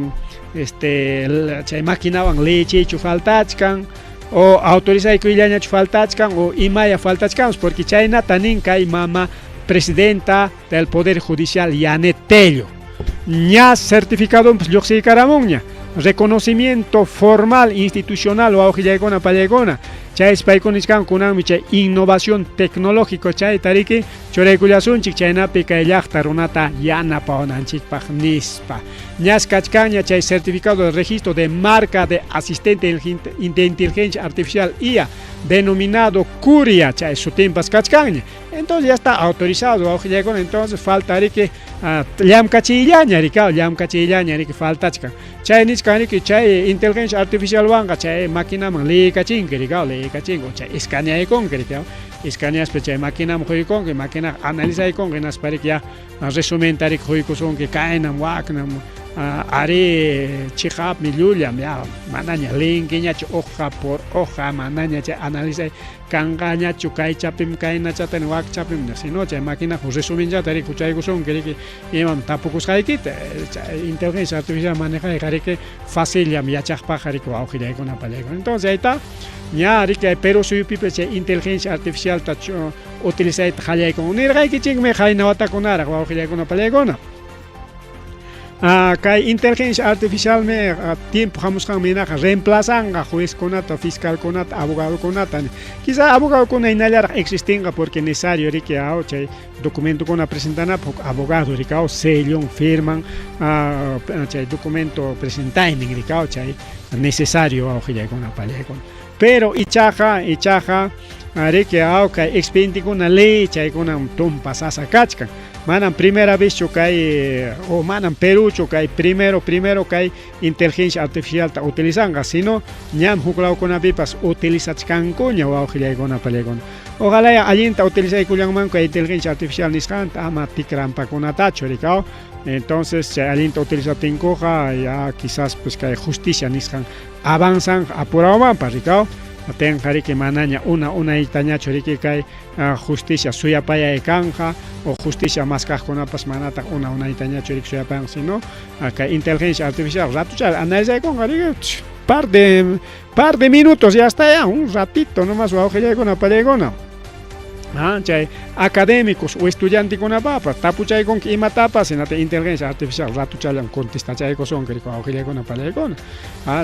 este chay maquinawan lechiychu faltachkan o autorizaykullañachu faltachkan o imaya faltachkan porque chaynata nin kay mama presidenta del Poder Judicial Yanet Tello. Ña certificado pues lluqsiykaramunña reconocimiento formal institucional wawqillaykuna pallaykuna chay paykuna nichkan kunanmi chay innovación tecnológico chayta riki churaykullasunchik chaynapi kay llaqta runata yanapawananchikpaq nispa ñas kachkanña chay certificado de registro de marca de asistente de inteligencia artificial IA denominado Curia chay sutinpas kachkanña. Entonces ya está autorizado wawqillaykuna entonces falta riki llamkachiyllaña riki llamkachiyllaña riki faltachkan chay nichkan riki chay inteligencia artificialwanqa chay maquinaman liykachinki riki liykachinki chay escaneaykunki riki escaneaspa chay maquinaman quykunki maquinaqa analizaykunki hinaspa riki ya resumenta riki quykusunki kaynam waknam ari chiqapmi llullam ya manaña linkiñachu hoja por hoja manaña chay analizay kanqañachu kaychapim kaynachata wakchapim sino chay maquinaqa resumenllata riki huchaykusunki riki imam tapukusqaykita chay inteligencia artificial manejayqa riki facillam yachaqpaqqa riki wawqillaykuna pallaykuna entonces chayta ña riki Perú suyupipas chay inteligencia artificialta utilizayta qallaykun nirqaykichikmi qayna watakunaraq wawqillaykuna pallaykuna. Kay inteligencia artificialmi tiempo hamusqanmi hinaqa reemplazanqa juezkunata, fiscalkunata, abogadokunata. Quizá abogadokuna hinallaraq existinqa porque necesario riki chay documentokuna presentanapaq huk abogado riki sellon, firman chay documento presentaynin riki chay necesario wawqillaykuna pallaykuna. Pero ichaqa ichaqa riki kay expedientekuna ley chaykunam tumpa sasa kachkan. Manam primera vez kay o manam Perúchu kay primero primero kay inteligencia artificialta utilizanqa sino ñam huk lawkunapipas utilizachkankuña wawqillaykuna pallaykuna. Ojalá allinta utilizaykullanmanku kay inteligencia artificial nisqanta ama tikrampakunatachu riki. Entonces chay allinta utilizaptinkuqa ya quizás pues kay justicia nisqan avanzan apurawmanpas riki. Tenqa riki manaña una unaytañachu riki kay justicia suyapayay kanja o justicia maskaqkunapas manataq una unaytañachu riki suyapayan sino kay inteligencia artificial ratucha analizaykunqa riki par de minutos ya está ya un ratito nomás wawqillaykuna pallaykuna. Chay académicos o estudiantekunapapas tapuchaykunki imatapas hinata inteligencia artificial ratuchallam contestachaykusunki riki wawqillaykuna pallaykuna.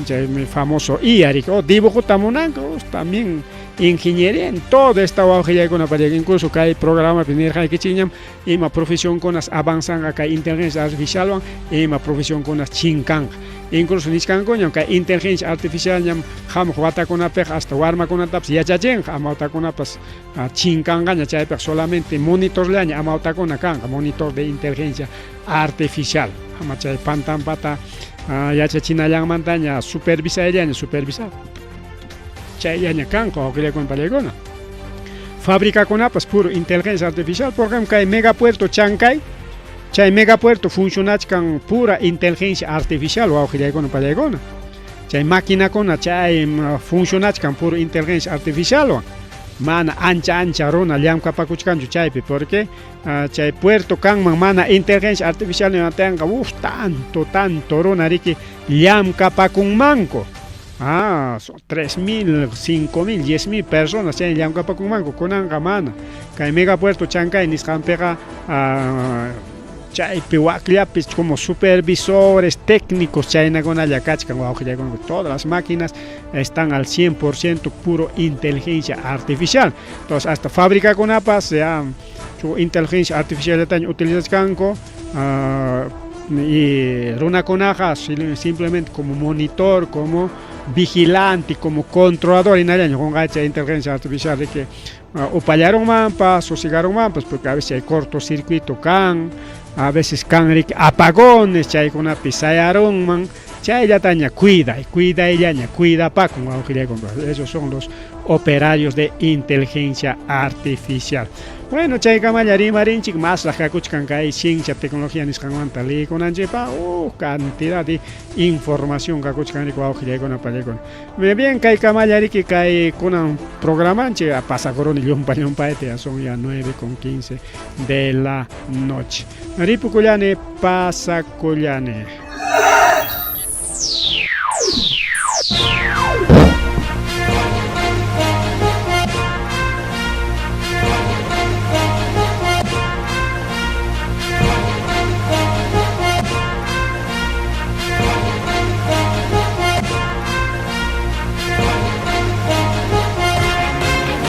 Chay famoso IA riki o dibujota munanku también. Ingeniería en todo esta wawqillaykuna pallaykuna incluso kay programapi nirqaykichikñam ima profesionkunas avanzanqa kay inteligencia artificialwan ima profesionkunas chinkanqa. Incluso nichkankuñam kay inteligencia artificialñam hamuq watakunapiqa hasta warmakunatapas yachachinqa amawtakunapas chinkanqaña chaypiqa solamente monitorllaña amawtakuna kanqa monitor de inteligencia artificial ama chay pantanpata yachachinallanmantaña supervisayllaña supervisar chayllaña kanqa wawqillakuna pallaykuna fabricakunapas puro inteligencia artificial por ejemplo kay megapuerto Chancay chay megapuerto funcionachkan pura inteligencia artificial wawqillaykuna pallaykuna chay maquinakuna chay funcionachkan puro inteligencia artificialwan mana ancha ancha runa llamkapakuchkanchu chaypi porque chay puerto kanman mana inteligencia artificial ninantinqa uf tanto tanto runa riki llamkapakunmanku ah 3000 5000 10000 personas chay llamkapakunmanku kunanqa mana kay megapuerto Chancay nisqanpiqa chaypi wakllapis como supervisores técnicos chaynakunalla kachkan wawqillaykuna todas las máquinas están al 100% puro inteligencia artificial entonces hasta fabricakunapas ya inteligencia artificiallataña utilizachkanku y runakunaqa simplemente como monitor como vigilante como controlador hinallaña qunqaycha inteligencia artificial de que upallarunmanpas sosigarunmanpas porque a veces hay cortocircuito kan a veces kan riki apagones chaykunapi sayarunman chayllataña cuiday cuidayllaña cuidapakun wawqillaykuna esos son los operarios de inteligencia artificial bueno chaykamalla rimarinchik masraq kakuchkan kay ciencia tecnología nisqanmanta liykunanchikpa cantidad de información kakuchkan riki wawqillaykuna pallaykuna bien kaykamalla riki kay kunan programanchik pasakuruni llumpa llumpayta ya son ya 9 con 15 de la noche ripukullani pasakullani.